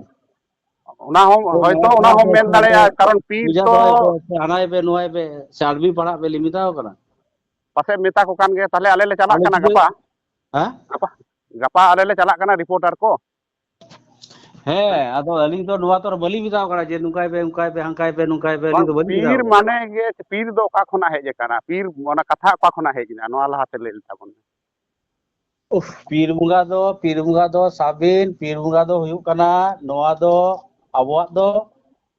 ᱚᱱᱟ ᱦᱚᱸ ᱛᱚ ᱦᱚᱭᱛᱚ, ᱱᱚᱣᱟ ᱚᱱᱟ ᱯᱟᱲᱦᱟᱜ ᱦᱚᱸ ᱯᱮ, ᱢᱮᱱ ᱥᱮ ᱫᱟᱲᱮᱭᱟᱜᱼᱟ, ᱠᱟᱨᱚᱱ ᱯᱤᱨ ᱯᱩᱡᱟ ᱛᱚ ᱫᱚᱦᱚᱭ ᱯᱮ, ᱥᱮ ᱦᱟᱱᱟᱭ ᱯᱮ, ᱱᱚᱣᱟᱭ ᱯᱮ, ᱥᱮ ᱟᱨᱵᱤ ᱯᱟᱲᱦᱟᱜ ᱯᱮ ᱞᱤᱧ ᱢᱮᱛᱟ ᱠᱚ ᱠᱟᱱᱟ᱾ ᱯᱟᱥᱮᱡ ᱢᱮᱛᱟ ᱠᱚ ᱠᱟᱱ ᱜᱮᱭᱟ, ᱛᱟᱦᱞᱮ ᱟᱞᱮ ᱞᱮ ᱪᱟᱞᱟᱜ ᱟᱞᱮ ᱠᱟᱱᱟ ᱡᱩᱫᱤ ᱜᱟᱯᱟ᱾ ᱦᱮᱸ? ᱜᱟᱯᱟ, ᱜᱟᱯᱟ ᱟᱞᱮ ᱞᱮ ᱪᱟᱞᱟᱜ ᱠᱟᱱᱟ ᱨᱤᱯᱳᱨᱴᱟᱨ ᱠᱚ᱾ ᱦᱮᱸ, ᱟᱫᱚ ᱟᱹᱞᱤᱧ ᱫᱚ ᱱᱚᱣᱟ ᱛᱚ ᱵᱟᱹᱞᱤᱧ ᱢᱮᱛᱟ ᱠᱚ ᱠᱟᱱᱟ ᱡᱮ ᱱᱚᱝᱠᱟᱭ ᱯᱮ, ᱚᱱᱠᱟᱭ ᱯᱮ, ᱦᱟᱝᱠᱟᱭ ᱯᱮ, ᱱᱚᱝᱠᱟᱭ ᱯᱮ, ᱟᱹᱞᱤᱧ ᱵᱟᱝ, ᱫᱚ ᱵᱟᱹᱞᱤᱧ ᱢᱮᱛᱟ ᱯᱤᱨ ᱠᱚ ᱠᱟᱱᱟ᱾ ᱢᱟᱱᱮ ᱜᱮ, ᱯᱤᱨ ᱫᱚ ᱚᱠᱟ ᱠᱷᱚᱱᱟᱜ ᱦᱮᱡ ᱟᱠᱟᱱᱟ? ᱯᱤᱨ, ᱚᱱᱟ ᱠᱟᱛᱷᱟ ᱚᱠᱟ ᱠᱷᱚᱱᱟᱜ ᱦᱮᱡ ᱮᱱᱟ? ᱱᱚᱣᱟ ᱞᱟᱦᱟᱛᱮ ᱞᱟᱹᱭ ᱞᱮ ᱛᱟᱵᱚᱱ ᱢᱮ᱾ ᱩᱯᱷ, ᱯᱤᱨ ᱵᱚᱸᱜᱟ ᱫᱚ, ᱯᱤᱨ ᱵᱚᱸᱜᱟ ᱫᱚ ᱥᱟᱵ ᱵᱤᱱ, ᱯᱤᱨ ᱵᱚᱸᱜᱟ ᱫᱚ ᱦᱩᱭᱩᱜ ᱠᱟᱱᱟ, ᱱᱚᱣᱟ ᱫᱚ ᱟᱵᱚᱣᱟᱜ ᱫᱚ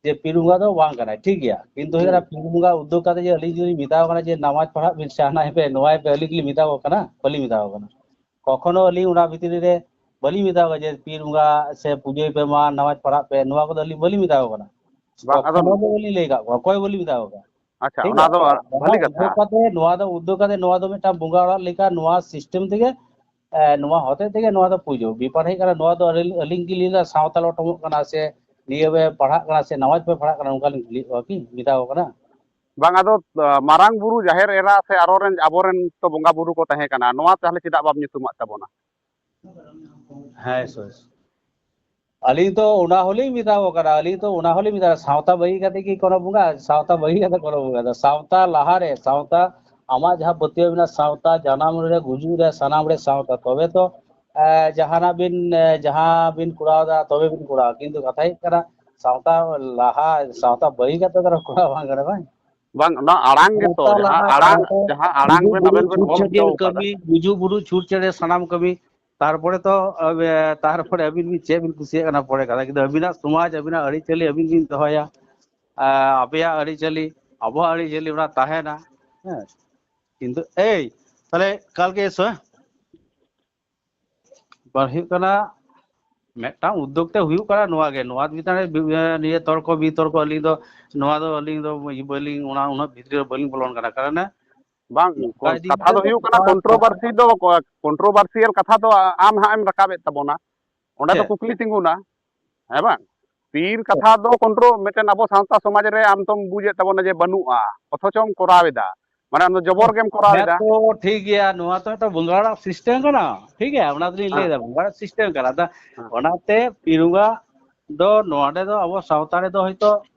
ᱡᱮ ᱯᱤᱨ ᱵᱚᱸᱜᱟ ᱫᱚ ᱵᱟᱝ ᱠᱟᱱᱟᱭ, ᱴᱷᱤᱠ ᱜᱮᱭᱟ᱾ ᱠᱤᱱᱛᱩ ᱦᱩᱭᱩᱜ ᱠᱟᱱᱟ, ᱦᱩᱸ᱾ ᱯᱤᱨ ᱵᱚᱸᱜᱟ ᱩᱫᱽᱫᱳᱜᱽ ᱠᱟᱛᱮ ᱡᱮ ᱟᱹᱞᱤᱧ ᱡᱩᱫᱤ ᱢᱮᱛᱟ ᱠᱚ ᱠᱟᱱᱟ ᱡᱮ ᱱᱟᱢᱟᱡᱽ ᱯᱟᱲᱦᱟᱜ ᱵᱤᱱ ᱥᱮ ᱦᱟᱱᱟ ᱦᱮᱯᱮ, ᱱᱚᱣᱟ ᱦᱮᱯᱮ, ᱟᱹᱞᱤᱧ ᱞᱤᱧ ᱢᱮᱛᱟ ᱠᱚ ᱠᱟᱱᱟ? ᱵᱟᱹᱞᱤᱧ ᱢᱮᱛᱟ ᱠᱚ ᱠᱟᱱᱟ᱾ ᱠᱚᱠᱷᱚᱱᱳ ᱟᱹᱞᱤᱧ ᱚᱱᱟ ᱵᱷᱤᱛᱨᱤ ᱨᱮ ᱵᱟᱹᱞᱤᱧ ᱢᱮᱛᱟ ᱠᱚᱣᱟ ᱡᱮ ᱯᱤᱨ ᱵᱚᱸᱜᱟ ᱥᱮ ᱯᱩᱡᱟᱹᱭ ᱯᱮ ᱢᱟ, ᱱᱟᱢᱟᱡᱽ ᱯᱟᱲᱦᱟᱜ ᱯᱮ, ᱱᱚᱣᱟ ᱠᱚᱫᱚ ᱟᱹᱞᱤᱧ ᱵᱟᱹᱞᱤᱧ ᱢᱮᱛᱟ ᱠᱚ ᱠᱟᱱᱟ᱾ ᱵᱟᱝ, ᱟᱫᱚ ᱠᱚᱠᱷᱚᱱᱳ ᱫᱚ ᱵᱟᱹᱞᱤᱧ ᱞᱟᱹᱭ ᱠᱟᱜ ᱠᱚᱣᱟ, ᱚᱠᱚᱭ ᱵᱟᱹᱞᱤᱧ ᱢᱮᱛᱟ ᱠᱚ ᱠᱟᱱᱟ᱾ ᱟᱪᱪᱷᱟ, ᱴᱷᱤᱠ ᱚᱱᱟ ᱜᱮᱭᱟ? ᱫᱚ ᱵᱷᱟᱹᱞᱤ ᱠᱟᱛᱷᱟ᱾ ᱩᱫᱽᱫᱳᱜᱽ ᱠᱟᱛᱮ, ᱱᱚᱣᱟ ᱫᱚ ᱩᱫᱽᱫᱳᱜᱽ ᱠᱟᱛᱮ, ᱱᱚᱣᱟ ᱫᱚ ᱢᱤᱫᱴᱟᱝ ᱵᱚᱸᱜᱟ ᱚᱲᱟᱜ ᱞᱮᱠᱟ, ᱱᱚᱣᱟ system ᱛᱮᱜᱮ, ᱮ, ᱱᱚᱣᱟ ᱦᱚᱛᱮᱡ ᱛᱮᱜᱮ ᱱᱚᱣᱟ ᱫᱚ ᱯᱩᱡᱟᱹ᱾ ᱵᱮᱯᱟᱨ ᱦᱩᱭᱩᱜ ᱠᱟᱱᱟ, ᱱᱚᱣᱟ ᱫᱚ ᱟᱹᱞᱤᱧ, ᱟᱹᱞᱤᱧ ᱜᱮᱞᱤᱧ ᱞᱟᱹᱭᱫᱟ, ᱥᱟᱶᱛᱟ ᱞᱚᱴᱚᱢᱚᱜ ᱠᱟᱱᱟ ᱥᱮ ᱱᱤᱭᱟᱹ ᱯᱮ ᱯᱟᱲᱦᱟᱜ ᱠᱟᱱᱟ ᱥᱮ ᱱᱟᱣᱟ ᱯᱮ ᱯᱟᱲᱦᱟᱜ ᱠᱟᱱᱟ, ᱚᱱᱠᱟ ᱞᱤᱧ ᱠᱩᱞᱤᱭᱮᱫ ᱠᱚᱣᱟ ᱠᱤ, ᱢᱮᱛᱟ ᱠᱚ ᱠᱟᱱᱟ᱾ ᱵᱟᱝ, ᱟᱫᱚ, ᱟ, ᱢᱟᱨᱟᱝ ᱵᱩᱨᱩ, ᱡᱟᱦᱮᱨ ᱮᱨᱟ ᱥᱮ ᱟᱨᱚ ᱨᱮᱱ, ᱟᱵᱚᱨᱮᱱ ᱛᱚ ᱵᱚᱸᱜᱟ ᱵᱩᱨᱩ ᱠᱚ ᱛᱟᱦᱮᱸ ᱠᱟᱱᱟ, ᱱᱚᱣᱟ ᱛᱟᱦᱚᱞᱮ ᱪᱮᱫᱟᱜ ᱵᱟᱢ ᱧᱩᱛᱩᱢᱟᱜ ᱛᱟᱵᱚᱱᱟ? ᱦᱮᱸ, ᱥᱚ-, ᱟᱹᱞᱤᱧ ᱛᱚ ᱚᱱᱟ ᱦᱚᱸᱞᱤᱧ ᱢᱮᱛᱟ ᱠᱚ ᱠᱟᱱᱟ, ᱟᱹᱞᱤᱧ ᱛᱚ ᱚᱱᱟ ᱦᱚᱸᱞᱤᱧ ᱢᱮᱛᱟ, ᱥᱟᱶᱛᱟ ᱵᱟᱹᱜᱤ ᱠᱟᱛᱮ ᱠᱤ ᱠᱳᱱᱳ ᱵᱚᱸᱜᱟ? ᱥᱟᱶᱛᱟ ᱵᱟᱹᱜᱤ ᱠᱟᱛᱮ ᱠᱳᱱᱳ ᱵᱚᱸᱜᱟ ᱫᱚ, ᱥᱟᱶᱛᱟ ᱞᱟᱦᱟᱨᱮ, ᱥᱟᱶᱛᱟ, ᱟᱢᱟᱜ ᱡᱟᱦᱟᱸ ᱯᱟᱹᱛᱭᱟᱹᱣ ᱢᱮᱱᱟᱜᱼᱟ, ᱥᱟᱶᱛᱟ ᱡᱟᱱᱟᱢ ᱨᱮ, ᱜᱩᱡᱩᱜ ᱨᱮ, ᱥᱟᱱᱟᱢ ᱨᱮ ᱥᱟᱶᱛᱟ, ᱛᱚᱵᱮ ᱛᱚ, ᱮ, ᱡᱟᱦᱟᱱᱟᱜ ᱵᱤᱱ, ᱮ, ᱡᱟᱦᱟᱸ ᱵᱤᱱ ᱠᱚᱨᱟᱣ ᱫᱟ, ᱛᱚᱵᱮ ᱵᱤᱱ ᱠᱚᱨᱟᱣᱟ᱾ ᱠᱤᱱᱛᱩ ᱠᱟᱛᱷᱟ ᱦᱩᱭᱩᱜ ᱠᱟᱱᱟ, ᱥᱟᱶᱛᱟ ᱞᱟᱦᱟ, ᱥᱟᱶᱛᱟ ᱵᱟᱹᱜᱤ ᱠᱟᱛᱮ ᱫᱚ ᱠᱚᱨᱟᱣ ᱵᱟᱝ ᱜᱟᱱᱚᱜᱼᱟ, ᱵᱟᱝ? ᱵᱟᱝ, ᱚᱱᱟ ᱟᱲᱟᱝ ᱜᱮᱛᱚ, ᱥᱟᱶᱛᱟ ᱡᱟᱦᱟᱸ ᱞᱟᱦᱟ, ᱟᱲᱟᱝ, ᱥᱟᱶᱛᱟ ᱡᱟᱦᱟᱸ ᱟᱲᱟᱝ ᱜᱩᱡᱩᱜ ᱵᱮᱱ ᱵᱩᱨᱩ ᱟᱵᱮᱱ ᱵᱮᱱ ᱪᱷᱩᱛ ᱚᱞ ᱪᱷᱟᱹᱴᱭᱟᱹᱨ ᱦᱚᱪᱚ ᱠᱟᱫᱟ᱾ ᱠᱟᱹᱢᱤ, ᱜᱩᱡᱩᱜ ᱵᱩᱨᱩ ᱪᱷᱩᱛ ᱪᱷᱟᱹᱴᱭᱟᱹᱨ ᱥᱟᱱᱟᱢ ᱠᱟᱹᱢᱤ, ᱛᱟᱨᱯᱚᱨᱮ ᱛᱚ, ᱮ, ᱛᱟᱨᱯᱚᱨᱮ ᱟᱹᱵᱤᱱ ᱵᱤᱱ ᱪᱮᱫ ᱵᱤᱱ ᱠᱩᱥᱤᱭᱟᱜ ᱠᱟᱱᱟ ᱯᱚᱨᱮ ᱠᱟᱛᱷᱟ, ᱠᱤᱱᱛᱩ ᱟᱹᱵᱤᱱᱟᱜ ᱥᱚᱢᱟᱡᱽ, ᱟᱹᱵᱤᱱᱟᱜ ᱟᱹᱨᱤᱪᱟᱹᱞᱤ ᱟᱹᱵᱤᱱ ᱵᱤᱱ ᱫᱚᱦᱚᱭᱟ, ᱮ, ᱟᱯᱮᱭᱟᱜ ᱟᱹᱨᱤᱪᱟᱹᱞᱤ, ᱟᱵᱚᱣᱟᱜ ᱟᱹᱨᱤᱪᱟᱹᱞᱤ ᱚᱱᱟ ᱛᱟᱦᱮᱱᱟ, ᱦᱮᱸ᱾ ᱠᱤᱱᱛᱩ ᱮᱭ, ᱛᱟᱦᱞᱮ ᱠᱟᱞᱠᱮ ᱮᱥᱚ, ᱦᱮᱸ? ᱵᱟᱝ ᱦᱩᱭᱩᱜ ᱠᱟᱱᱟ, ᱢᱤᱫᱴᱟᱝ ᱩᱫᱽᱫᱳᱜᱽ ᱛᱮ ᱦᱩᱭᱩᱜ ᱠᱟᱱᱟ ᱱᱚᱣᱟ ᱜᱮ, ᱱᱚᱣᱟ ᱪᱮᱛᱟᱱ ᱨᱮ ᱵᱤ-, ᱮ, ᱱᱤᱭᱟᱹ ᱛᱚᱨᱠᱚ ᱵᱤᱛᱚᱨᱠᱚ, ᱟᱹᱞᱤᱧ ᱫᱚ ᱱᱚᱣᱟ ᱫᱚ, ᱟᱹᱞᱤᱧ ᱫᱚ ᱵᱟᱹᱞᱤᱧ, ᱚᱱᱟ ᱩᱱᱟᱹᱜ ᱵᱷᱤᱛᱨᱤ ᱨᱮ ᱵᱟᱹᱞᱤᱧ ᱵᱚᱞᱚᱱ ᱠᱟᱱᱟ, ᱠᱟᱨᱚᱱ ᱵᱟᱝ, ᱱᱚᱝᱠᱟ ᱠᱚ-, ᱤᱫᱤ ᱠᱟᱛᱷᱟ ᱠᱟᱛᱮ ᱫᱚ ᱫᱚ ᱦᱩᱭᱩᱜ ᱠᱟᱱᱟ, ᱱᱚᱣᱟ controversy ᱫᱚ ᱠᱚ-, controversial ᱠᱟᱛᱷᱟ ᱫᱚ ᱟ-, ᱟᱢ ᱦᱟᱸᱜ ᱮᱢ ᱨᱟᱠᱟᱵᱮᱫ ᱛᱟᱵᱚᱱᱟ, ᱚᱸᱰᱮ ᱫᱚ ᱪᱮᱫ? ᱠᱩᱠᱞᱤ ᱛᱤᱸᱜᱩᱱᱟ, ᱦᱮᱸ ᱵᱟᱝ? ᱛᱤᱨ ᱪᱮᱫ? ᱠᱟᱛᱷᱟ ᱫᱚ ᱠᱚᱱᱴᱨᱳ-, ᱢᱤᱫᱴᱮᱱ ᱟᱵᱚ ᱥᱟᱶᱛᱟ ᱥᱚᱢᱟᱡᱽ ᱨᱮ ᱟᱢ ᱛᱚᱢ ᱵᱩᱡᱮᱫ ᱛᱟᱵᱚᱱᱟ ᱡᱮ ᱵᱟᱹᱱᱩᱜᱼᱟ, ᱚᱛᱷᱚᱪᱚᱢ ᱠᱚᱨᱟᱣ ᱮᱫᱟ, ᱢᱟᱱᱮ ᱟᱢ ᱫᱚ ᱡᱚᱵᱚᱨ ᱜᱮᱢ ᱠᱚᱨᱟᱣ ᱦᱮᱸ ᱮᱫᱟ᱾ ᱛᱚ, ᱴᱷᱤᱠ ᱜᱮᱭᱟ, ᱱᱚᱣᱟ ᱛᱚ ᱢᱤᱫᱴᱟᱝ ᱵᱚᱸᱜᱟ ᱚᱲᱟᱜ system ᱠᱟᱱᱟ, ᱴᱷᱤᱠ ᱜᱮᱭᱟ, ᱚᱱᱟ ᱫᱚᱞᱤᱧ ᱦᱮᱸ᱾ ᱞᱟᱹᱭᱫᱟ, ᱵᱚᱸᱜᱟ ᱚᱲᱟᱜ system ᱠᱟᱱᱟ᱾ ᱟᱫᱚ ᱦᱮᱸ᱾ ᱚᱱᱟᱛᱮ ᱯᱤᱨᱩᱜᱟ ᱫᱚ ᱱᱚᱰᱮ ᱫᱚ ᱟᱵᱚ ᱥᱟᱶᱛᱟ ᱨᱮᱫᱚ ᱦᱚᱭᱛᱚ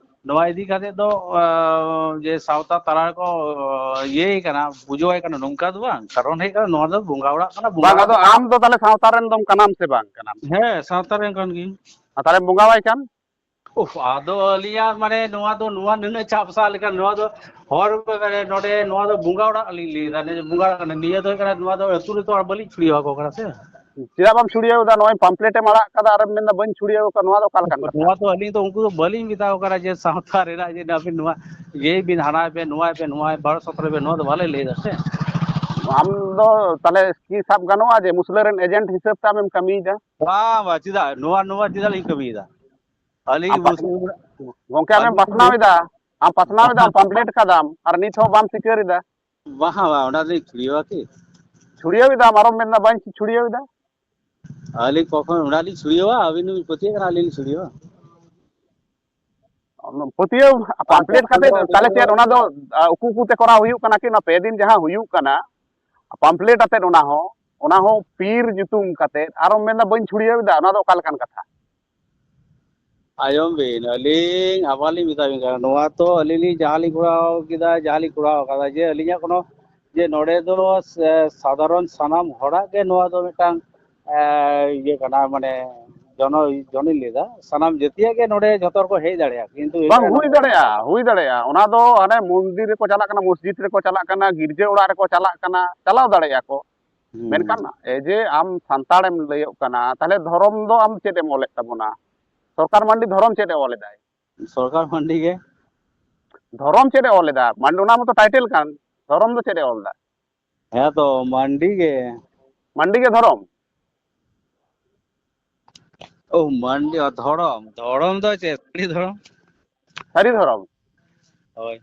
ᱱᱚᱣᱟ ᱤᱫᱤ ᱠᱟᱛᱮ ᱫᱚ, ᱟ, ᱡᱮ ᱥᱟᱶᱛᱟ ᱛᱟᱞᱟ ᱨᱮᱠᱚ, ᱟ, ᱤᱭᱟᱹᱭ ᱠᱟᱱᱟ, ᱵᱩᱡᱷᱟᱹᱣᱟᱭ ᱠᱟᱱᱟ, ᱱᱚᱝᱠᱟ ᱫᱚ ᱵᱟᱝ᱾ ᱠᱟᱨᱚᱱ ᱦᱩᱭᱩᱜ ᱠᱟᱱᱟ, ᱱᱚᱣᱟ ᱫᱚ ᱵᱚᱸᱜᱟ ᱚᱲᱟᱜ ᱠᱟᱱᱟ, ᱵᱚᱸᱜᱟ ᱵᱟᱝ, ᱚᱲᱟᱜ ᱟᱫᱚ ᱫᱚ ᱟᱢ ᱫᱚ ᱛᱟᱦᱞᱮ ᱥᱟᱶᱛᱟ ᱨᱮᱱ ᱫᱚᱢ ᱠᱟᱱᱟᱢ ᱥᱮ ᱵᱟᱝ ᱠᱟᱱᱟᱢ? ᱦᱮᱸ, ᱥᱟᱶᱛᱟ ᱨᱮᱱ ᱠᱟᱱ ᱜᱤᱭᱟᱹᱧ᱾ ᱟᱨ ᱛᱟᱦᱞᱮᱢ ᱵᱚᱸᱜᱟᱣᱟᱭ ᱠᱟᱱ? ᱩᱯᱷ, ᱟᱫᱚ ᱟᱹᱞᱤᱧᱟᱜ ᱢᱟᱱᱮ ᱱᱚᱣᱟ ᱫᱚ, ᱱᱚᱣᱟ ᱱᱩᱱᱟᱹᱜ ᱪᱟᱯ ᱥᱟᱵ ᱞᱮᱠᱷᱟᱱ ᱱᱚᱣᱟ ᱫᱚ ᱦᱚᱲ ᱠᱚ ᱢᱟᱱᱮ ᱱᱚᱰᱮ ᱱᱚᱣᱟ ᱫᱚ ᱵᱚᱸᱜᱟ ᱚᱲᱟᱜ ᱞᱤᱧ ᱞᱟᱹᱭᱫᱟ, ᱱᱤᱭᱟᱹ ᱵᱚᱸᱜᱟ ᱚᱲᱟᱜ ᱠᱟᱱᱟ, ᱱᱤᱭᱟᱹ ᱫᱚ ᱦᱩᱭᱩᱜ ᱠᱟᱱᱟ, ᱱᱚᱣᱟ ᱫᱚ ᱟᱹᱛᱩ ᱨᱮᱛᱚ ᱟᱨ ᱵᱟᱹᱞᱤᱧ ᱪᱷᱩᱲᱭᱟᱹᱣ ᱟᱠᱚ ᱠᱟᱱᱟ ᱥᱮ᱾ ᱪᱮᱫᱟᱜ ᱵᱟᱢ ᱪᱷᱩᱲᱭᱟᱹᱣ ᱮᱫᱟ? ᱱᱚᱜᱼᱚᱭ pamphlet ᱮᱢ ᱟᱲᱟᱜ ᱠᱟᱫᱟ ᱟᱨᱮᱢ ᱢᱮᱱᱫᱟ ᱵᱟᱹᱧ ᱪᱷᱩᱲᱭᱟᱹᱣ ᱟᱠᱟᱫᱟ, ᱱᱚᱣᱟ ᱫᱚ ᱚᱠᱟ ᱞᱮᱠᱟᱱ ᱠᱟᱛᱷᱟ? ᱱᱚᱣᱟ ᱫᱚ ᱟᱹᱞᱤᱧ ᱫᱚ ᱩᱱᱠᱩ ᱫᱚ ᱵᱟᱹᱞᱤᱧ ᱢᱮᱛᱟ ᱠᱚ ᱠᱟᱱᱟ ᱡᱮ ᱥᱟᱶᱛᱟ ᱨᱮᱱᱟᱜ ᱡᱮ ᱟᱹᱵᱤᱱ ᱱᱚᱣᱟ ᱤᱭᱟᱹᱭ ᱵᱤᱱ, ᱦᱟᱱᱟᱭ ᱵᱮᱱ, ᱱᱚᱣᱟᱭ ᱵᱮᱱ, ᱱᱚᱣᱟ ᱵᱟᱨᱚ ᱥᱚᱛᱨᱚ ᱵᱮᱱ, ᱱᱚᱣᱟ ᱫᱚ ᱵᱟᱞᱮ ᱞᱟᱹᱭ ᱮᱫᱟ ᱥᱮ᱾ ᱟᱢ ᱫᱚ ᱛᱟᱦᱞᱮ ᱠᱤ ᱥᱟᱵ ᱜᱟᱱᱚᱜᱼᱟ ᱡᱮ ᱢᱩᱥᱞᱟᱹ ᱨᱮᱱ agent ᱦᱤᱥᱟᱹᱵ ᱛᱮ ᱟᱢᱮᱢ ᱠᱟᱹᱢᱤᱭᱮᱫᱟ? ᱵᱟᱝ, ᱵᱟᱝ, ᱪᱮᱫᱟᱜ? ᱱᱚᱣᱟ, ᱱᱚᱣᱟ ᱪᱮᱫᱟᱜ ᱞᱤᱧ ᱠᱟᱹᱢᱤᱭᱮᱫᱟ? ᱟᱹᱞᱤᱧ ᱟᱢ ᱯᱟᱥ- ᱵᱩᱡᱷᱟᱹᱣ ᱜᱚᱝᱠᱮ, ᱟᱢᱮᱢ ᱟᱹᱞᱤᱧ ᱯᱟᱥᱱᱟᱣ ᱮᱫᱟ, ᱟᱢ ᱯᱟᱥᱱᱟᱣ ᱮᱫᱟ, ᱯᱟᱢᱯᱞᱮᱴ ᱠᱟᱫᱟᱢ, ᱟᱨ ᱱᱤᱛ ᱦᱚᱸ ᱵᱟᱢ ᱥᱤᱠᱟᱹᱨ ᱮᱫᱟ᱾ ᱵᱟᱝ, ᱵᱟᱝ, ᱚᱱᱟ ᱫᱚᱞᱤᱧ ᱪᱷᱩᱲᱭᱟᱹᱣᱟ ᱠᱤ? ᱪᱷᱩᱲᱭᱟᱹᱣ ᱮᱫᱟᱢ, ᱟᱨᱚᱢ ᱢᱮᱱᱫᱟ ᱵᱟᱹᱧ ᱪᱷᱩᱲᱭᱟᱹᱣ ᱮᱫᱟ᱾ ᱟᱹᱞᱤᱧ ᱠᱚᱠᱷᱚᱱ ᱚᱱᱟ ᱞᱤᱧ ᱪᱷᱩᱲᱭᱟᱹᱣᱟ? ᱟᱹᱵᱤᱱ ᱵᱤᱱ ᱯᱟᱹᱛᱭᱟᱹᱜ ᱠᱟᱱᱟ ᱟᱹᱞᱤᱧ ᱞᱤᱧ ᱪᱷᱩᱲᱭᱟᱹᱣᱟ? ᱯᱟᱹᱛᱭᱟᱹᱣ, ᱟᱪᱪᱷᱟ, ᱯᱟᱢᱯᱞᱮᱴ ᱠᱟᱛᱮ ᱟᱫᱚ ᱛᱟᱦᱞᱮ ᱪᱮᱫ? ᱚᱱᱟ ᱫᱚ, ᱟ, ᱩᱠᱩ ᱩᱠᱩ ᱛᱮ ᱠᱚᱨᱟᱣ ᱦᱩᱭᱩᱜ ᱠᱟᱱᱟ ᱠᱤ? ᱚᱱᱟ ᱯᱮ ᱫᱤᱱ ᱡᱟᱦᱟᱸ ᱦᱩᱭᱩᱜ ᱠᱟᱱᱟ, ᱯᱟᱢᱯᱞᱮᱴ ᱟᱛᱮᱫ ᱚᱱᱟ ᱦᱚᱸ, ᱚᱱᱟ ᱦᱚᱸ ᱯᱤᱨ ᱧᱩᱛᱩᱢ ᱠᱟᱛᱮᱫ, ᱟᱨᱚᱢ ᱢᱮᱱᱫᱟ ᱵᱟᱹᱧ ᱪᱷᱩᱲᱭᱟᱹᱣ ᱮᱫᱟ, ᱚᱱᱟ ᱫᱚ ᱚᱠᱟ ᱞᱮᱠᱟᱱ ᱠᱟᱛᱷᱟ? ᱟᱸᱡᱚᱢ ᱵᱤᱱ, ᱟᱹᱞᱤᱧ ᱟᱵᱟᱨ ᱞᱤᱧ ᱢᱮᱛᱟ ᱵᱤᱱ ᱠᱟᱱᱟ, ᱱᱚᱣᱟ ᱛᱚ ᱟᱹᱞᱤᱧ ᱞᱤᱧ ᱡᱟᱦᱟᱸ ᱞᱤᱧ ᱠᱚᱨᱟᱣ ᱠᱮᱫᱟ, ᱡᱟᱦᱟᱸ ᱞᱤᱧ ᱠᱚᱨᱟᱣ ᱠᱟᱫᱟ, ᱡᱮ ᱟᱹᱞᱤᱧᱟᱜ ᱠᱳᱱᱳ, ᱡᱮ ᱱᱚᱰᱮ ᱫᱚ ᱥᱮ-, ᱥᱟᱫᱷᱟᱨᱚᱱ ᱥᱟᱱᱟᱢ ᱦᱚᱲᱟᱜ ᱜᱮ ᱱᱚᱣᱟ ᱫᱚ ᱢᱤᱫᱴᱟᱝ, ᱮ, ᱤᱭᱟᱹ ᱠᱟᱱᱟ, ᱢᱟᱱᱮ ᱡᱚᱱᱚ, ᱡᱚᱱᱤᱧ ᱞᱟᱹᱭᱫᱟ, ᱥᱟᱱᱟᱢ ᱡᱟᱹᱛᱤᱭᱟᱜ ᱜᱮ ᱱᱚᱰᱮ ᱡᱷᱚᱛᱚ ᱦᱚᱲ ᱠᱚ ᱦᱮᱡ ᱫᱟᱲᱮᱭᱟᱜᱼᱟ, ᱠᱤᱱᱛᱩ ᱵᱟᱝ, ᱮᱴᱟᱜ ᱦᱩᱭ ᱱᱚᱰᱮ ᱫᱟᱲᱮᱭᱟᱜᱼᱟ, ᱦᱩᱭ ᱫᱟᱲᱮᱭᱟᱜᱼᱟ᱾ ᱚᱱᱟ ᱫᱚ ᱦᱟᱱᱮ ᱢᱚᱱᱫᱤᱨ ᱨᱮᱠᱚ ᱪᱟᱞᱟᱜ ᱠᱟᱱᱟ, ᱢᱚᱥᱡᱤᱫ ᱨᱮᱠᱚ ᱪᱟᱞᱟᱜ ᱠᱟᱱᱟ, ᱜᱤᱨᱡᱟᱹ ᱚᱲᱟᱜ ᱨᱮᱠᱚ ᱪᱟᱞᱟᱜ ᱠᱟᱱᱟ, ᱪᱟᱞᱟᱣ ᱫᱟᱲᱮᱭᱟᱜᱼᱟ ᱠᱚ᱾ ᱦᱩᱸ᱾ ᱢᱮᱱᱠᱷᱟᱱ ᱮ ᱡᱮ ᱟᱢ ᱥᱟᱱᱛᱟᱲᱮᱢ ᱞᱟᱹᱭᱚᱜ ᱠᱟᱱᱟ, ᱛᱟᱦᱞᱮ ᱫᱷᱚᱨᱚᱢ ᱫᱚ ᱟᱢ ᱪᱮᱫ ᱮᱢ ᱚᱞᱮᱫ ᱛᱟᱵᱚᱱᱟ? ᱥᱚᱨᱠᱟᱨ ᱢᱟᱱᱰᱤ ᱫᱷᱚᱨᱚᱢ ᱪᱮᱫ ᱮ ᱚᱞ ᱮᱫᱟᱭ? ᱥᱚᱨᱠᱟᱨ ᱢᱟᱱᱰᱤ ᱜᱮ᱾ ᱫᱷᱚᱨᱚᱢ ᱪᱮᱫ ᱮ ᱚᱞ ᱮᱫᱟ? ᱢᱟᱱᱰᱤ, ᱚᱱᱟ ᱢᱚᱛᱚ ᱴᱟᱭᱴᱮᱞ ᱠᱟᱱ, ᱫᱷᱚᱨᱚᱢ ᱫᱚ ᱪᱮᱫ ᱮ ᱚᱞ ᱮᱫᱟ? ᱦᱮᱸ ᱛᱚ, ᱢᱟᱱᱰᱤ ᱜᱮ᱾ ᱢᱟᱱᱰᱤ ᱜᱮ ᱫᱷᱚᱨᱚᱢ? ᱳ, ᱢᱟᱱᱰᱤ, ᱚ, ᱫᱷᱚᱨᱚᱢ, ᱫᱷᱚᱨᱚᱢ ᱫᱚ ᱪᱮᱫ? ᱥᱟᱹᱨᱤ ᱫᱷᱚᱨᱚᱢ᱾ ᱥᱟᱹᱨᱤ ᱫᱷᱚᱨᱚᱢ? ᱦᱳᱭ᱾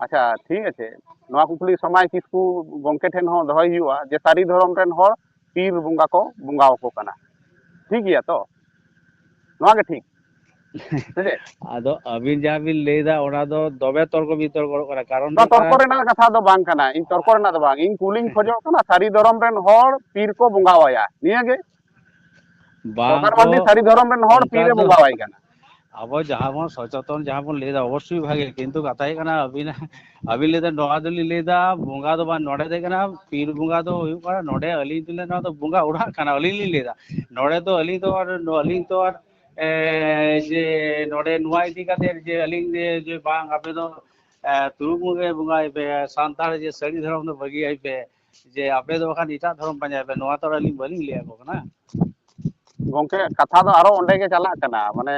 ᱟᱪᱪᱷᱟ, ᱴᱷᱤᱠ ᱟᱪᱷᱮ, ᱱᱚᱣᱟ ᱠᱩᱠᱞᱤ ᱥᱚᱢᱟᱭ ᱠᱤᱥᱠᱩ ᱜᱚᱢᱠᱮ ᱴᱷᱮᱱ ᱦᱚᱸ ᱫᱚᱦᱚᱭ ᱦᱩᱭᱩᱜᱼᱟ, ᱡᱮ ᱥᱟᱹᱨᱤ ᱫᱷᱚᱨᱚᱢ ᱨᱮᱱ ᱦᱚᱲ ᱯᱤᱨ ᱵᱚᱸᱜᱟ ᱠᱚ ᱵᱚᱸᱜᱟ ᱟᱠᱚ ᱠᱟᱱᱟ, ᱴᱷᱤᱠ ᱜᱮᱭᱟ ᱛᱚ? ᱱᱚᱣᱟ ᱜᱮ ᱴᱷᱤᱠ, ᱥᱮ ᱪᱮᱫ? ᱟᱫᱚ ᱟᱹᱵᱤᱱ ᱡᱟᱦᱟᱸ ᱵᱤᱱ ᱞᱟᱹᱭᱫᱟ, ᱚᱱᱟ ᱫᱚ ᱫᱚᱢᱮ ᱛᱚᱨᱠᱚ ᱵᱤᱛᱚᱨᱠᱚ ᱠᱟᱱᱟ, ᱠᱟᱨᱚᱱ ᱱᱚᱣᱟ ᱦᱩᱭᱩᱜ ᱠᱟᱱᱟ ᱛᱚᱨᱠᱚ ᱨᱮᱱᱟᱜ ᱠᱟᱛᱷᱟ ᱫᱚ ᱵᱟᱝ ᱠᱟᱱᱟ, ᱤᱧ ᱛᱚᱨᱠᱚ ᱨᱮᱱᱟᱜ ᱫᱚ ᱵᱟᱝ, ᱤᱧ ᱠᱩᱞᱤᱧ ᱠᱷᱚᱡᱚᱜ ᱠᱟᱱᱟ, ᱥᱟᱹᱨᱤ ᱫᱷᱚᱨᱚᱢ ᱨᱮᱱ ᱦᱚᱲ ᱯᱤᱨ ᱠᱚ ᱵᱚᱸᱜᱟ ᱟᱭᱟ, ᱱᱤᱭᱟᱹ ᱜᱮ᱾ ᱵᱟᱝ ᱥᱚᱨᱠᱟᱨ ᱠᱚ, ᱢᱟᱱᱰᱤ ᱥᱟᱹᱨᱤ ᱫᱷᱚᱨᱚᱢ ᱨᱮᱱ ᱦᱚᱲ ᱚᱱᱠᱟ ᱯᱤᱨ ᱮ ᱫᱚ ᱵᱚᱸᱜᱟ ᱟᱭ ᱠᱟᱱᱟ᱾ ᱟᱵᱚ ᱡᱟᱦᱟᱸ ᱵᱚᱱ ᱥᱚᱪᱮᱛᱚᱱ, ᱡᱟᱦᱟᱸ ᱵᱚᱱ ᱞᱟᱹᱭᱫᱟ, ᱚᱵᱚᱥᱥᱳᱭ ᱵᱷᱟᱜᱮ, ᱠᱤᱱᱛᱩ ᱠᱟᱛᱷᱟ ᱦᱩᱭᱩᱜ ᱠᱟᱱᱟ, ᱟᱹᱵᱤᱱᱟᱜ, ᱟᱹᱵᱤᱱ ᱞᱟᱹᱭᱫᱟ, ᱱᱚᱣᱟ ᱫᱚᱞᱤᱧ ᱞᱟᱹᱭᱫᱟ, ᱵᱚᱸᱜᱟ ᱫᱚ ᱵᱟᱝ, ᱱᱚᱰᱮ ᱫᱚ ᱠᱟᱱᱟ, ᱯᱤᱨ ᱵᱚᱸᱜᱟ ᱫᱚ ᱦᱩᱭᱩᱜ ᱠᱟᱱᱟ, ᱱᱚᱰᱮ ᱟᱹᱞᱤᱧ ᱫᱚᱞᱤᱧ, ᱱᱚᱣᱟ ᱫᱚ ᱵᱚᱸᱜᱟ ᱚᱲᱟᱜ ᱠᱟᱱᱟ, ᱟᱹᱞᱤᱧ ᱞᱤᱧ ᱞᱟᱹᱭᱫᱟ᱾ ᱱᱚᱰᱮ ᱫᱚ ᱟᱹᱞᱤᱧ ᱫᱚ ᱟᱨ, ᱟᱹᱞᱤᱧ ᱫᱚ ᱟᱨ, ᱮ, ᱡᱮ ᱱᱚᱰᱮ ᱱᱚᱣᱟ ᱤᱫᱤ ᱠᱟᱛᱮ ᱡᱮ ᱟᱹᱞᱤᱧ ᱡᱮ, ᱡᱮ ᱵᱟᱝ, ᱟᱯᱮ ᱫᱚ, ᱮ, ᱛᱩᱲᱩᱠ ᱵᱚᱸᱜᱟ ᱵᱚᱸᱜᱟᱭ ᱯᱮ, ᱥᱟᱱᱛᱟᱲ ᱡᱮ ᱥᱟᱹᱨᱤ ᱫᱷᱚᱨᱚᱢ ᱫᱚ ᱵᱟᱹᱜᱤᱭᱟᱭ ᱯᱮ, ᱡᱮ ᱟᱯᱮ ᱫᱚ ᱵᱟᱠᱷᱟᱱ ᱮᱴᱟᱜ ᱫᱷᱚᱨᱚᱢ ᱯᱟᱸᱡᱟᱭ ᱯᱮ, ᱱᱚᱣᱟ ᱛᱚ ᱟᱹᱞᱤᱧ ᱵᱟᱹᱞᱤᱧ ᱞᱟᱹᱭ ᱟᱠᱚ ᱠᱟᱱᱟ᱾ ᱜᱚᱝᱠᱮ, ᱠᱟᱛᱷᱟ ᱫᱚ ᱟᱨᱚ ᱚᱸᱰᱮ ᱜᱮ ᱪᱟᱞᱟᱜ ᱠᱟᱱᱟ, ᱢᱟᱱᱮ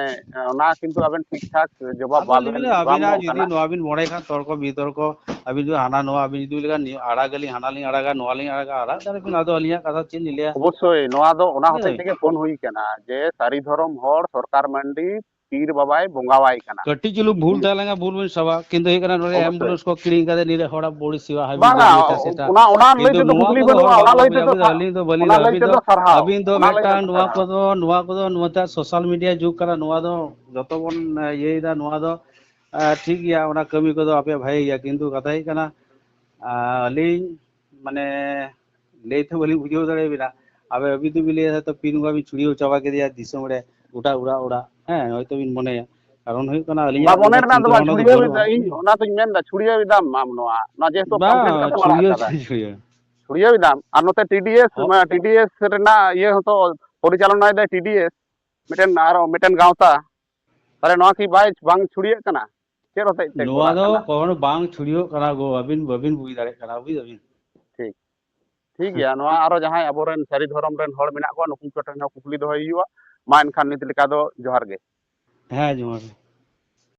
ᱚᱱᱟ ᱠᱤᱱᱛᱩ ᱟᱵᱮᱱ ᱴᱷᱤᱠ ᱴᱷᱟᱠ ᱡᱚᱵᱟᱵ ᱟᱫᱚ ᱵᱟᱵᱮᱱ, ᱞᱟᱹᱭ ᱵᱮᱱ, ᱵᱟᱝ ᱟᱹᱵᱤᱱᱟᱜ ᱮᱢᱚᱜ ᱡᱩᱫᱤ ᱠᱟᱱᱟ᱾ ᱱᱚᱣᱟ ᱵᱤᱱ ᱢᱚᱱᱮ ᱠᱷᱟᱱ ᱛᱚᱨᱠᱚ ᱵᱤᱛᱚᱨᱠᱚ, ᱟᱹᱵᱤᱱ ᱡᱩᱫᱤ ᱦᱟᱱᱟ ᱱᱚᱣᱟ, ᱟᱹᱵᱤᱱ ᱡᱩᱫᱤ ᱞᱮᱠᱷᱟᱱ ᱟᱲᱟᱜᱟᱞᱤᱧ, ᱦᱟᱱᱟ ᱞᱤᱧ ᱟᱲᱟᱜᱟ, ᱱᱚᱣᱟ ᱞᱤᱧ ᱟᱲᱟᱜᱟ, ᱟᱲᱟᱜ ᱫᱟᱲᱮ ᱵᱤᱱ, ᱟᱫᱚ ᱟᱹᱞᱤᱧᱟᱜ ᱠᱟᱛᱷᱟ ᱪᱮᱫ ᱞᱤᱧ ᱞᱟᱹᱭᱟ? ᱚᱵᱚᱥᱥᱳᱭ, ᱱᱚᱣᱟ ᱫᱚ ᱚᱱᱟ ᱵᱩᱡᱷᱟᱹᱣ ᱦᱚᱛᱮᱡ ᱫᱟᱵᱤᱱ? ᱛᱮᱜᱮ ᱯᱷᱳᱱ ᱦᱩᱭ ᱠᱟᱱᱟ ᱡᱮ ᱥᱟᱹᱨᱤ ᱫᱷᱚᱨᱚᱢ ᱦᱚᱲ ᱥᱚᱨᱠᱟᱨ ᱢᱟᱱᱰᱤ ᱯᱤᱨ ᱵᱟᱵᱟᱭ ᱵᱚᱸᱜᱟᱣᱟᱭ ᱠᱟᱱᱟ᱾ ᱠᱟᱹᱴᱤᱡ ᱪᱩᱞᱩᱝ ᱵᱷᱩᱞ ᱛᱟᱦᱮᱸ ᱞᱮᱱᱠᱷᱟᱱ ᱵᱷᱩᱞ ᱵᱤᱱ ᱥᱟᱵᱟ, ᱠᱤᱱᱛᱩ ᱦᱩᱭᱩᱜ ᱠᱟᱱᱟ ᱱᱚᱰᱮ ᱚᱵᱚᱥᱥᱳᱭ᱾ ambulance ᱠᱚ ᱠᱤᱨᱤᱧ ᱠᱟᱛᱮ ᱱᱤᱨᱟᱹ ᱦᱚᱲᱟᱜ ᱵᱚᱰᱤ ᱥᱮᱵᱟ ᱦᱟᱹᱵᱤᱡ ᱵᱟᱝᱟ, ᱫᱚ ᱚᱱᱟ ᱞᱟᱹᱭ ᱠᱟᱛᱷᱟ ᱥᱮᱴᱟ᱾ ᱚᱱᱟ, ᱚᱱᱟ ᱞᱟᱹᱭ ᱠᱤᱱᱛᱩ ᱛᱮᱫᱚ ᱱᱚᱣᱟ ᱠᱩᱠᱞᱤ ᱠᱚᱫᱚ ᱵᱟᱹᱱᱩᱜᱼᱟ, ᱟᱹᱵᱤᱱ ᱫᱚ ᱚᱱᱟ ᱞᱟᱹᱭ ᱛᱮᱫᱚ ᱥᱟᱨᱦᱟᱣ, ᱟᱹᱵᱤᱱ ᱫᱚ ᱚᱱᱟ ᱵᱟᱹᱞᱤ ᱞᱟᱹᱭ ᱫᱚ, ᱛᱮᱫᱚ ᱟᱹᱵᱤᱱ ᱫᱚ ᱥᱟᱨᱦᱟᱣ, ᱟᱹᱵᱤᱱ ᱫᱚ ᱚᱱᱟ ᱞᱟᱹᱭ ᱢᱤᱫᱴᱟᱝ ᱛᱮᱫᱚ ᱱᱚᱣᱟ ᱥᱟᱨᱦᱟᱣ᱾ ᱠᱚᱫᱚ, ᱱᱚᱣᱟ ᱠᱚᱫᱚ ᱱᱚᱣᱟᱴᱟᱜ social media ᱡᱩᱜᱽ ᱠᱟᱱᱟ, ᱱᱚᱣᱟ ᱫᱚ ᱡᱚᱛᱚ ᱵᱚᱱ ᱤᱭᱟᱹᱭᱮᱫᱟ, ᱱᱚᱣᱟ ᱫᱚ, ᱟᱸ, ᱴᱷᱤᱠ ᱜᱮᱭᱟ, ᱚᱱᱟ ᱠᱟᱹᱢᱤ ᱠᱚᱫᱚ ᱟᱯᱮᱭᱟᱜ ᱵᱷᱟᱜᱮ ᱜᱮᱭᱟ, ᱠᱤᱱᱛᱩ ᱠᱟᱛᱷᱟ ᱦᱩᱭᱩᱜ ᱠᱟᱱᱟ, ᱟᱸ, ᱟᱹᱞᱤᱧ ᱢᱟᱱᱮ ᱞᱟᱹᱭ ᱛᱮ ᱵᱟᱹᱞᱤᱧ ᱵᱩᱡᱷᱟᱹᱣ ᱫᱟᱲᱮᱭᱟᱵᱤᱱᱟ᱾ ᱟᱵᱮ ᱟᱹᱵᱤᱱ ᱫᱚᱵᱤᱱ ᱞᱟᱹᱭᱟ ᱦᱚᱭᱛᱚ ᱯᱤᱱ ᱱᱚᱝᱠᱟ ᱵᱤᱱ ᱪᱷᱩᱲᱭᱟᱹᱣ ᱪᱟᱵᱟ ᱠᱮᱫᱮᱭᱟ ᱫᱤᱥᱚᱢ ᱨᱮ, ᱜᱚᱴᱟ ᱚᱲᱟᱜ ᱚᱲᱟᱜ, ᱦᱮᱸ, ᱦᱚᱭᱛᱚ ᱵᱤᱱ ᱢᱚᱱᱮᱭᱟ᱾ ᱠᱟᱨᱚᱱ ᱦᱩᱭᱩᱜ ᱠᱟᱱᱟ ᱵᱟ, ᱟᱹᱞᱤᱧᱟᱜ ᱢᱚᱱᱮ ᱚᱱᱟ ᱨᱮᱱᱟᱜ ᱫᱚ ᱪᱤᱱᱛᱟᱹ ᱵᱟᱝ, ᱵᱷᱟᱵᱽᱱᱟ ᱫᱚ ᱪᱷᱩᱲᱭᱟᱹᱣ ᱵᱟᱹᱱᱩᱜᱼᱟ᱾ ᱤᱧ ᱚᱱᱟ ᱫᱚᱧ ᱢᱮᱱᱫᱟ, ᱪᱷᱩᱲᱭᱟᱹᱣ ᱮᱫᱟᱢ ᱟᱢ ᱱᱚᱣᱟ, ᱱᱚᱣᱟ ᱡᱮᱦᱮᱛᱩ ᱵᱟᱝ, complaint ᱠᱟᱛᱮ ᱵᱟᱝ ᱪᱷᱩᱲᱭᱟᱹᱣ ᱨᱟᱠᱟᱵ ᱫᱟᱭ᱾ ᱪᱮᱫ ᱪᱷᱩᱲᱭᱟᱹᱣ? ᱪᱷᱩᱲᱭᱟᱹᱣ ᱮᱫᱟᱢ, ᱟᱨ ᱱᱚᱛᱮ ᱴᱤ ᱰᱤ ᱮᱥ, ᱦᱚ- ᱢᱟ, ᱴᱤ ᱰᱤ ᱮᱥ ᱨᱮᱱᱟᱜ ᱤᱭᱟᱹ ᱦᱚᱸᱛᱚ ᱯᱚᱨᱤᱪᱟᱞᱚᱱᱟᱭ ᱫᱟᱭ ᱴᱤ ᱰᱤ ᱮᱥ, ᱢᱤᱫᱴᱮᱱ, ᱟᱨᱚ ᱢᱤᱫᱴᱮᱱ ᱜᱟᱶᱛᱟ᱾ ᱛᱟᱦᱞᱮ ᱱᱚᱣᱟ ᱠᱤ ᱵᱟᱭ, ᱵᱟᱝ ᱪᱷᱩᱲᱭᱟᱹᱜ ᱠᱟᱱᱟ? ᱪᱮᱫ ᱦᱚᱛᱮᱡ ᱛᱮ ᱱᱚᱣᱟ ᱠᱚᱨᱟᱜ ᱫᱚ ᱠᱟᱱᱟ? ᱠᱚᱱᱚ ᱵᱟᱝ ᱪᱷᱩᱲᱭᱟᱹᱜ ᱠᱟᱱᱟ ᱜᱳ, ᱟᱹᱵᱤᱱ ᱵᱟᱹᱵᱤᱱ ᱵᱩᱡᱽ ᱫᱟᱲᱮᱭᱟᱜ ᱠᱟᱱᱟ, ᱵᱩᱡᱽ ᱫᱟᱵᱤᱱ? ᱴᱷᱤᱠ, ᱴᱷᱤᱠ ᱜᱮᱭᱟ᱾ ᱱᱚᱣᱟ ᱟᱨᱚ ᱡᱟᱦᱟᱸᱭ ᱟᱵᱚᱨᱮᱱ ᱥᱟᱹᱨᱤ ᱫᱷᱚᱨᱚᱢ ᱨᱮᱱ ᱦᱚᱲ ᱢᱮᱱᱟᱜ ᱠᱚᱣᱟ, ᱱᱩᱠᱩ ᱠᱚᱴᱷᱮᱱ ᱦᱚᱸ ᱠᱩᱠᱞᱤ ᱫᱚᱦᱚᱭ ᱦᱩᱭᱩᱜᱼᱟ᱾ ᱢᱟ ᱮᱱᱠᱷᱟᱱ ᱱᱤᱛ ᱞᱮᱠᱟ ᱫᱚ ᱡᱚᱦᱟᱨ ᱜᱮ᱾ ᱦᱮᱸ, ᱡᱚᱦᱟᱨ ᱜᱮ᱾